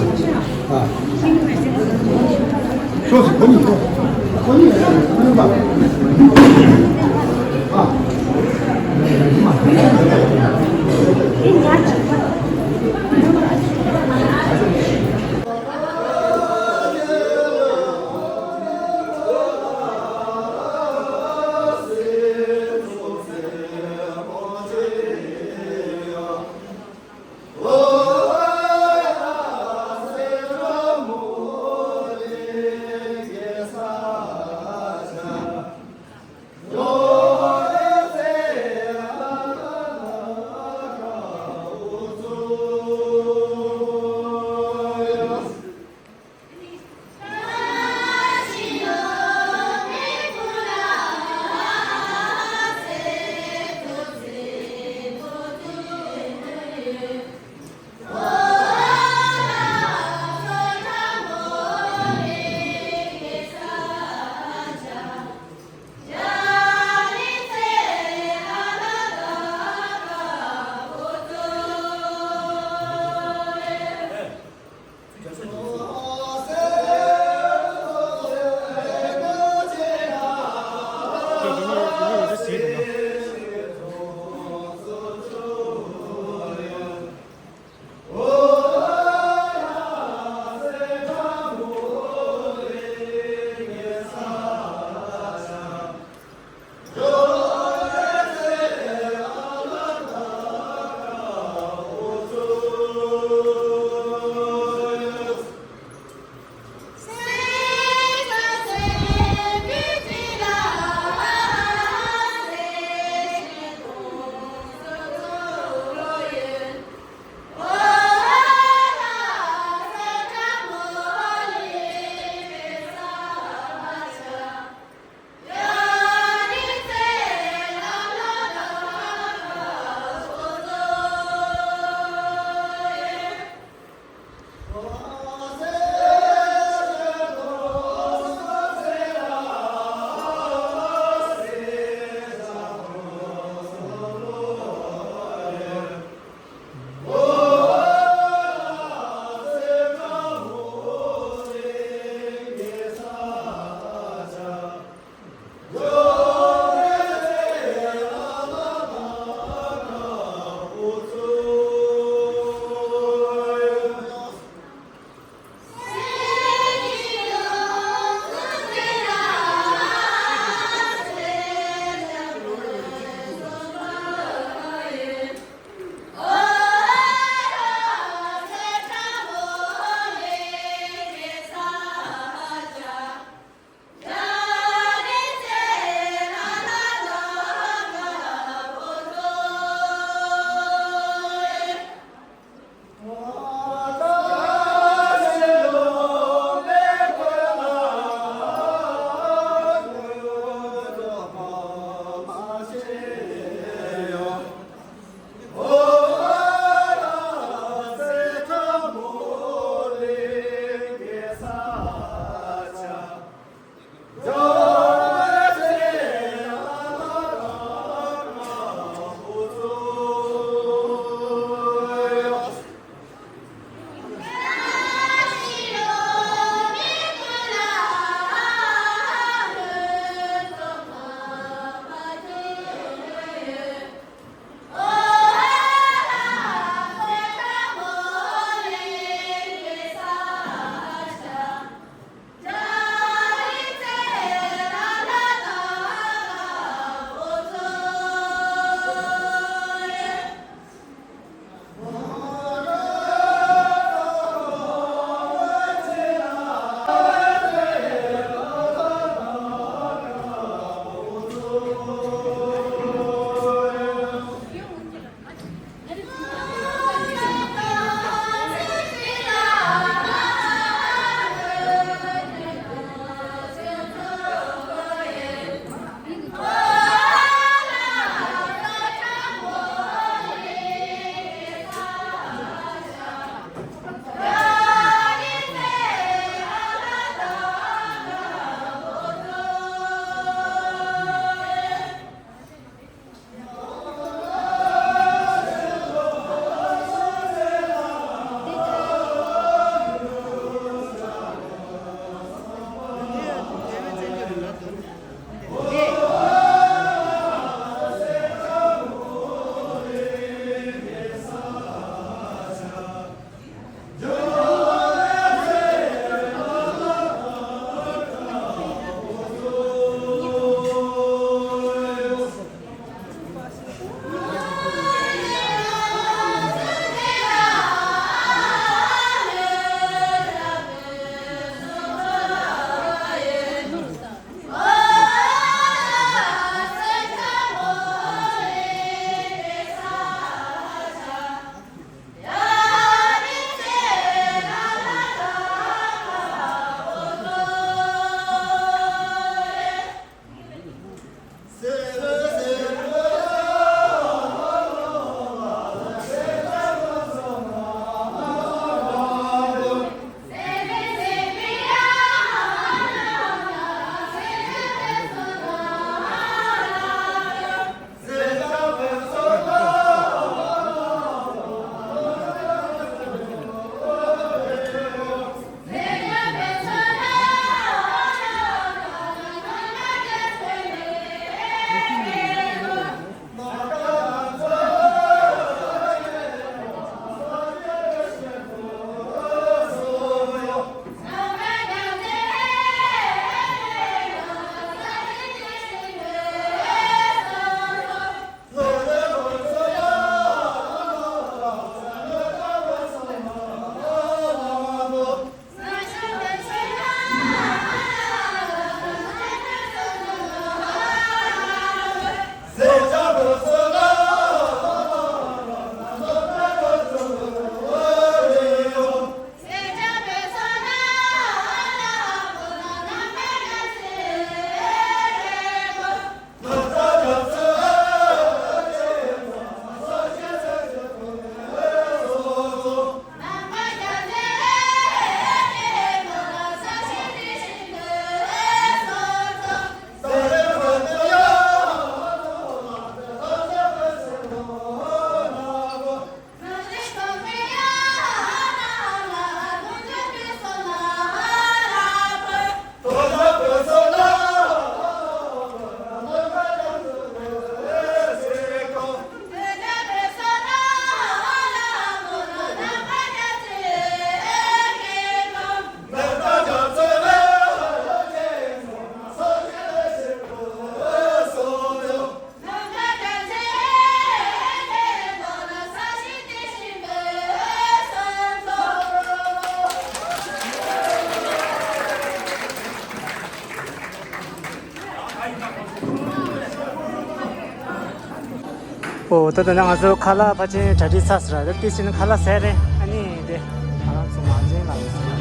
ཨོ་ད་ད་ང་ཚོ་ཁ་ལག་ཕལ་ཆེར་གྲ་སྒྲིག་ཚར་ཟེར་ར། ཏིས་ཅིན་ཁ་ལག་ཟས་རེད། ཨ་ནི་དེ་ང་རང་ཚོ་མ་བྱན་ལ་ཡོད་ཟེར།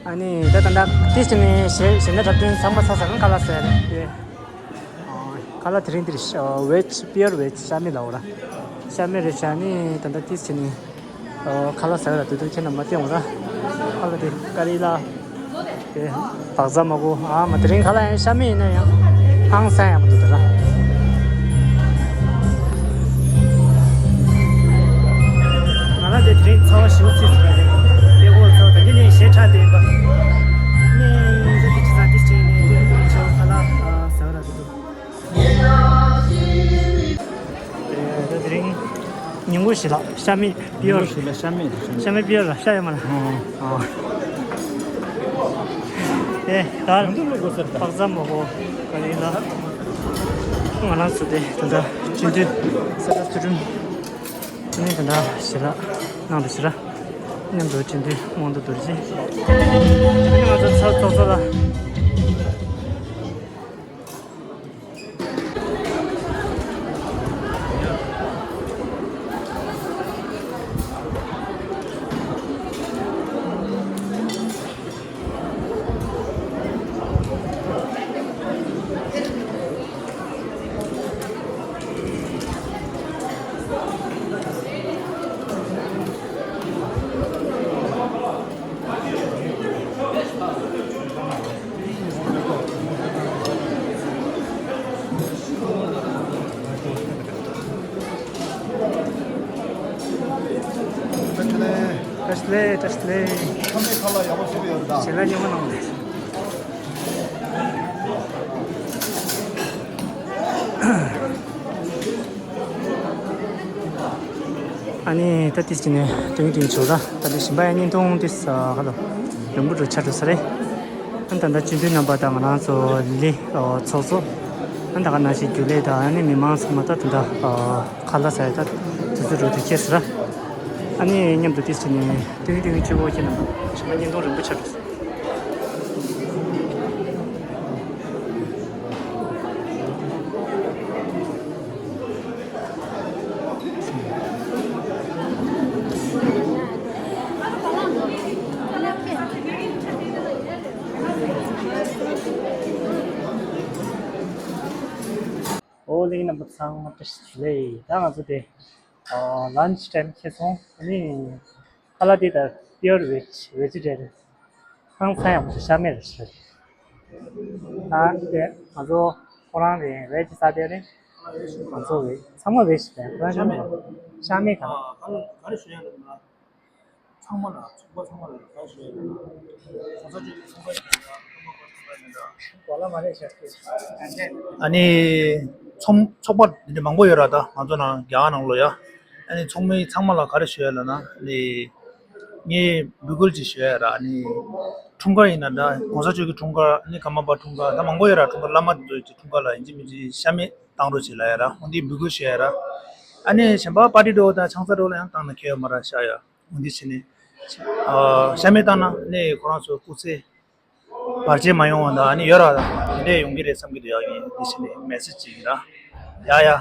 ཨ་ནི་ད་ད་ད་ཏིས་ཅིན་ཞེ་ཞེ་ན་འཁྲབ་སྟོན་ཚང་མ་ཚར་ཟེར་ན་ཁ་ལག་ཟས་རེད་དེ། ཁ་ལག་དེ་རིང་འདིར་ཝེཇ་པིའོར་ཝེཇ་ཤ་མེད་ལ་འོ་ར། ཤ་མེད་རེད་ཤ་ནི་ད་ད་ཏིས་ཅིན། ཨོ། ཁ་ལག་ཟ་གི་ལ་དུས་དུས་ཁྱེད་རྣམས་མ་བསྟན་འོང་ར། ཁ་ལག་དེ་ཀ་རི་ལ། དེ་བག་ཚ་མ་གོ་ཨ་མ་དེ་རིང་ཁ་ལག་ཡང་ཤ་མེད་ཡིན་ན་ཡང་ཧང་སང་ཡག་པོ་འདུག་ད་ར། ང་ལ་དེ་དེ་རིང་ཚ་བ་ཞེ་པོ་ཚིག་ཟེར་བ་རེད། དེ་གོ་ཚ་བ་དང་དེ་ནས་ཞེ་དྲག་བསྟན་པ། ནས་ཡིན་ས་དེ་ཅི་ས་དེ་ཅི་ནས་དེ་རིང་དེ་རིང་ཆེ་བ་ཁ་ལག་ཟ་གི་ལ་དུས་དུས། ད་དེ་རིང་ཉིན་གུང་ཞིག་ལ་ཤ་མེད་པིའོར། ཉིན་གུང་ཞིག་ལ་ཤ་མེད་དུ་ཤ་མེད་པིའོར་ལ་ཤ་ཡོད་མ་ལ། ཨོ། ཨོ། དེ་ད་གང་དུ་ལུག་དགོས་ཟེར་ད། བག་ཚ་མ་གོ་ཀ་རི་ལ། ང་རང་ཚོ་དེ་ད་ལྟ་སྤྱི་འཐུས་ས་ད་ཚུ་ཁྲིམས་ནི་ད་ལྟ་ཞིག་ལ་ནང་དུ་ཞིག་ལ་མཉམ་དུ་སྤྱི་འཐུས་དབང་དུ་བསྡུར་ཅིང་། ང་ཚོ་ཚ་ཚོགས་གཙོ་ལ། བཀྲ་ཤིས་བདེ་ལེགས། བཀྲ་ཤིས་བདེ་ལེགས། ཁམས་པའི་ཁ་ལག་ཡག་པོ་ཞིག་ཡོད་རེད་ད། ཞལ་ལག་སྙན་པོ་གནང་བ་རེད། ཨ་ནི་ད་ཏིས་ཅི་ནས་དུང་དུང་བྱུང་ར། ད་ལྟ་ཞིམ་པ་ཡང་བརྙན་ཐུང་ཏིས་ཁ་ལོ་རིང་པོ་འགྲོ་ཆ་འགྲོ་ས་རེད། ཨ་ད་ལྟ་སྤྱི་འཐུས་རྣམ་པ་དང་ང་རང་ཚོ་ལི་ཚོགས་གཙོ། ཨ་ད་ག་ནང་བཞིན་རྒྱུན་ལས་དང་ཨ་ནི་མི་མང་ཚང་མ་ད་ད་ལྟ་ཁ་ལག་ཟ་ཡ་ད་དུས་ཚོད་འགྲོ་དུས་ཁེལ་ས་ར། ཨ་ནི་མཉམ་དུ་ཏིས་ཅི་ནས་དུང་དུང་ཆུ་བོ་ཁྱེད་རྣམས་ཞིམ་པ་བརྙན་ཐུང་རིང་པོ་ཆ་འགྲོ་ས། ཨོ་ལེ་རྣམ་པ་ཚང་མ་བཀྲ་ཤིས་བདེ་ལེགས། ད་ང་ཚོ་དེ་ལན་ཆི་ཊའིམ་ཁེལ་སོང་། ཨ་ནི་ཁ་ལག་དེ་ད་པིའོར་ཝེཇ་ཝེ་ཇི་ཊེ་རི་ཡན། ཧང་སང་ཡག་པོ་ཞིག་ཤ་མེད་རེད་ཟེར། ཨ་དེ་ང་ཚོ་ཁོ་རང་རེད། ཝེ་ཇི་ས་དེ་རེད། ང་ཚོ་ཝེ་ཚང་མ་ཝེ་ཇི་རེད། ཁོ་རང་ཤ་མེད་རེད། ཤ་མེད་གང་། ཚང་མ་ལ་ཚོགས་པ་ཚང་མ་ལ་གང་ཞུ་ཡ་ཡོད་ན། གོང་ས་མཆོག་གི་ཚོགས་པ་ཡིན་ན་ཀརྨ་པ་ཚོགས་པ་ཡིན་ན། གོ་ལ་མ་རེད་ཤག་ཨ་ནི་ཚོགས་ཚོགས་པ་འདི་འདྲ་མང་པོ་ཡོད་ར། ད་ང་ཚོ་ནང་རྒྱ་གར་ནང་ལོགས་ཡ། ཨ་ནི་ཚོགས་མི་ཚང་མ་ལ་ག་རེ་ཞུ་ཡ་ལབ་ན། ཨ་ནི་ངས་འབོད་སྐུལ་ཅིག་ཞུ་ཡ་ར། ཨ་ནི་འཁྲུངས་སྐར་ཡིན་ན་འདྲ། གོང་ས་མཆོག་གི་འཁྲུངས་སྐར། ཨ་ནི་ཀརྨ་པ་འཁྲུངས་སྐར། ད་མང་པོ་ཡོད་ར། འཁྲུངས་སྐར། བླ་མ་འདི་ཚོའི་འཁྲུངས་སྐར་ལ་ཡིན་གཅིག་མིན་གཅིག་ཤ་མེད་བཏང་རོགས་བྱེད་ལབ་ཡ་ར། འོ་འདི་འབོད་སྐུལ་ཞུ་ཡ་ར། ཨ་ནི་གཞན་པ་པར་ཊི་འགྲོ་དང་ཆང་ས་འགྲོ་ལ་ཡང་བཏང་ན་ཁྱད་ཡོད་མ་རེད་ཤག་ཡ། འོ་འདི་བྱས་ནས། ཨ། ཤ་མེད་བཏང་ན་ནི་ཁོ་རང་ཚོ་སྐུ་ཚེ་བར་ཆད་མ་ཡོང་བ་དང་། ཨ་ནི་ཡོད་ར། དེ་འདྲས་ཡོང་གི་རེད་བསམ་གྱི་འདུག་ཡ། ངས་འདི་བྱས་ནས་མེ་སེ་ཇི་ཅིག་ཡིན་ར། ཡ་ཡ།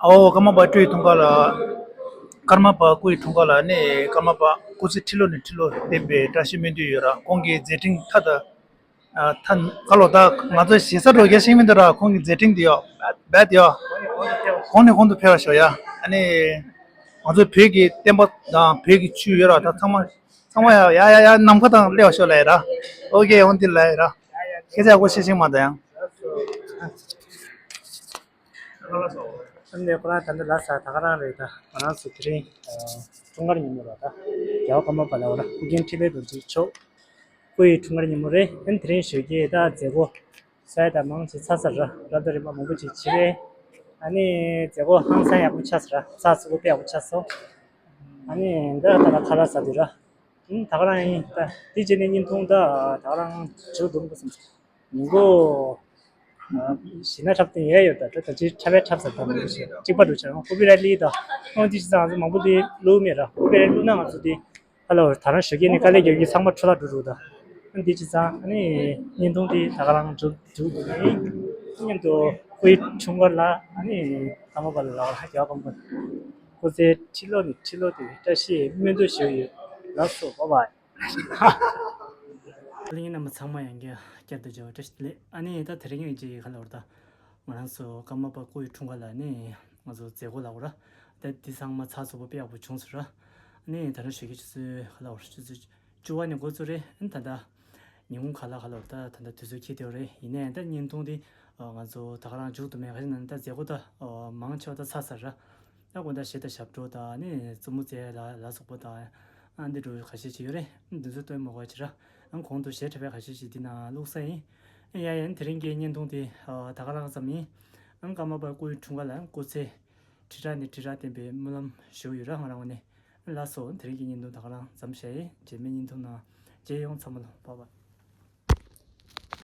ཨོ་ཀརྨ་པ་སྤྲུལ་འཁྲུངས་སྐར་ལ། ཀརྨ་པ་སྐུའི་འཁྲུངས་སྐར་ལ་ནི་ཀརྨ་པ་སྐུ་ཚེ་ཁྲི་ལོ་ནས་ཁྲི་ལོ་བརྟན་པའི་བཀྲ་ཤིས་སྨོན་འདུན་ཡོད་ར། ཁོང་གི་མཛད་འཕྲིན་མཐའ་དག་ཨ། ད་ཁ་ལོ་ད་ང་ཚོ་ཞེ་ས་འགྲོ་རྒྱ་ཤེས་མི་འདུག་ར། ཁོང་གི་མཛད་འཕྲིན་འདི་ཡོ་རྦད་དེ་ཡོ། གོང་ནས་གོང་དུ་འཕེལ་བར་ཤོག་ཡ། ཨ་ནི་ང་ཚོ་བོད་ཀྱི་བསྟན་པ་དང་བོད་ཀྱི་ཆོས་ཡོད་ར། ད་ཚང་མ་ཚང་མ་ཡ་ཡ་ཡ་ཡ་ནམ་མཁའ་དང་སླེབས་པར་ཤོག་ལབ་ཡ་ར། ཨོ་ཀེ། འོ་འདི་ལབ་ཡ་ར། ཁྱེད་ཚོ་ཡག་པོ་ཤེས་ཤིང་མ་ད་ཡང་། ཨ་ནི་ཁོ་རང་ད་ནི་ལ་ས་ད་ག་རང་རེད། ད་ང་རང་ཚོ་དེ་རིང་འཁྲུངས་སྐར་ཉིན་མོ་ར། ད་རྒྱལ་བ་ཀརྨ་པ་ལ་འོ་ར་སྐུ་རྒྱན་འཕྲིན་ལས་རྡོ་རྗེ་མཆོག་སྐུ་ཡི་འཁྲུངས་སྐར་ཉིན་མོ་རེད། ཨ་ནི་དེ་རིང་ཞོགས་ཀས་ད་མཛད་སྒོ་ས་ཡ་ད་མང་ཆེ་ཚར་ཚར་ར། ར་ད་རིམ་པ་མང་པོ་ཅིག་བྱས་རེད། ཨ་ནི་མཛད་སྒོ་ཧང་སང་ཡག་པོ་ཆགས་སོང་ར། ཚགས་ཚུད་པོ་དཔེ་ཡག་པོ་ཆགས་སོང་། ཨ་ནི་འདི་ད་ལ་ཁ་ལག་ཟ་དུས་ར། ཨུམ། ད་ག་རང་ཡིན། ད་དེ་རྗེས་ནས་བརྙན་ཐུང་ད་ད་ག་རང་མཇུག་བསྡོམས་དགོས་བསམ་སོང་། ཉིན་གུང་ཞེ་ན་འཁྲབ་སྟོན་ཡས་ཡོད། ད་ད་ད་ཅི་འཁྲབ་པའི་འཁྲབ་ས་ད་མང་པོ་ཞིག་གཅིག་པ་འགྲོ་ཆ་རང་ཀོ་པི་རའེ་ཊི་ལི་ད་ཁོང་དེ་ཅི་ཙང་ང་ཚོ་མང་པོ་དེ་བླུགས་མེད་ར། ཀོ་པི་རའེ་ཊི་བླུགས་ན་ང་ཚོ་དེ་ཧ་ལོ་ད་རང་ཞོགས་ཀས་ནས་དཀའ་ལས་རྒྱག་གི་ཚང་མ་འཕྲོ་བརླག་འགྲོ་འགྲོ། ད་འདི་ཅི་ཙང་ཨ་ནི་བརྙན་ཐུང་དེ་ད་ག་རང་མཇུག་མཇུག་བསྡུ་ནས་མཉམ་དུ་ སྐུའི་འཁྲུངས་སྐར་ལ་ཨ་ནི་ཀརྨ་པ་ལ་ལ་རྒྱལ་བ་ཀརྨ་པ་སྐུ་ཚེ་ཁྲི་ལོ་ནས་ཁྲི་ལོ་དེ་བཀྲ་ཤིས་སྨོན་འདུན་ཞུ་ཡོད། ལགས་སོ། བྷའི་བྷའི། ལྷན་རྒྱས་རྣམ་པ་ཚང་མ་ཡང་བསྐྱར་བསྐྱར་དུ་མཇལ་བ་བཀྲ་ཤིས་བདེ་ལེགས། ཨ་ནི་ད་དེ་རིང་གི་ཅིག་ག་ལབ་ར། ད་ང་རང་ཚོ་ཀརྨ་པ་སྐུའི་འཁྲུངས་སྐར་ལ་ནི་ང་ཚོ་མཛད་སྒོ་ལབ་ར། ད་འདི་ཚང་མ་ཚགས་ཚུད་པོ་དཔེ་ཡག་པོ་བྱུང་སོང་ར། ཨ་ནི་ད་རང་ཞོགས་ཀྱི་ཆུ་ཚོད་ག་ལབ་ར། ཆུ་ཚོད་བཅུ་པ་ནས་འགོ་བཙུགས་རེད། ཨ་ནི་ད་ལྟ་ཉིན་གུང་ཁ་ལག་ག་ལབ་ར། ད་ད་ལྟ་དུས་ཚོད་འཁེལ་བསྡད་ཡོད་རེད། ཡིན་ནའི་ད་བརྙན་ཐུང་འདི་ང་ཚོ་ད་ག་རང་མཇུག་བསྡུ་མེད། ག་རེ་ན་ད་མཛད་སྒོ་ད་མང་ཆེ་བ་ད་ཚར་ཚར་ར། ད་དགོང་དག་གཞས་དང་ཞབས་བྲོ་དང་ནི་རྩེད་མོ་རྩེ་ལ་ལ་སོགས་པ་དང་། ཨ་འདི་འདྲ་ཁ་ཤས་ཅིག་ཡོད་རེད། འདི་ཚོ་སྟོན་མ་དགོས་ཅི་ར། ཨང་གོང་དུ་གཞས་འཁྲབ་པའི་ཁ་ཤས་ཅིག་འདི་ན་བླུགས་ས་ཡིན། ཨ་ཡ་ཡ། དེ་རིང་གི་བརྙན་ཐུང་དེ་ཨ་ད་ག་རང་ཙམ་ཡིན། ཨང་ཀརྨ་པ་སྐུའི་འཁྲུངས་སྐར་ལ་སྐུ་ཚེ་ཁྲི་ཕྲག་ནས་ཁྲི་ཕྲག་བརྟན་པའི་སྨོན་ལམ་ཞུ་ཡོད་ར། ང་རང་ངོས་ནས། ལགས་སོ། དེ་རིང་གི་བརྙན་ཐུང་ད་ག་རང་མཚམས་བཞག་ཡིན། རྗེས་མའི་བརྙན་ཐུང་ནང་མཇལ་ཡོང་། ཚང་མ་ལ་བྷའི་བྷའི།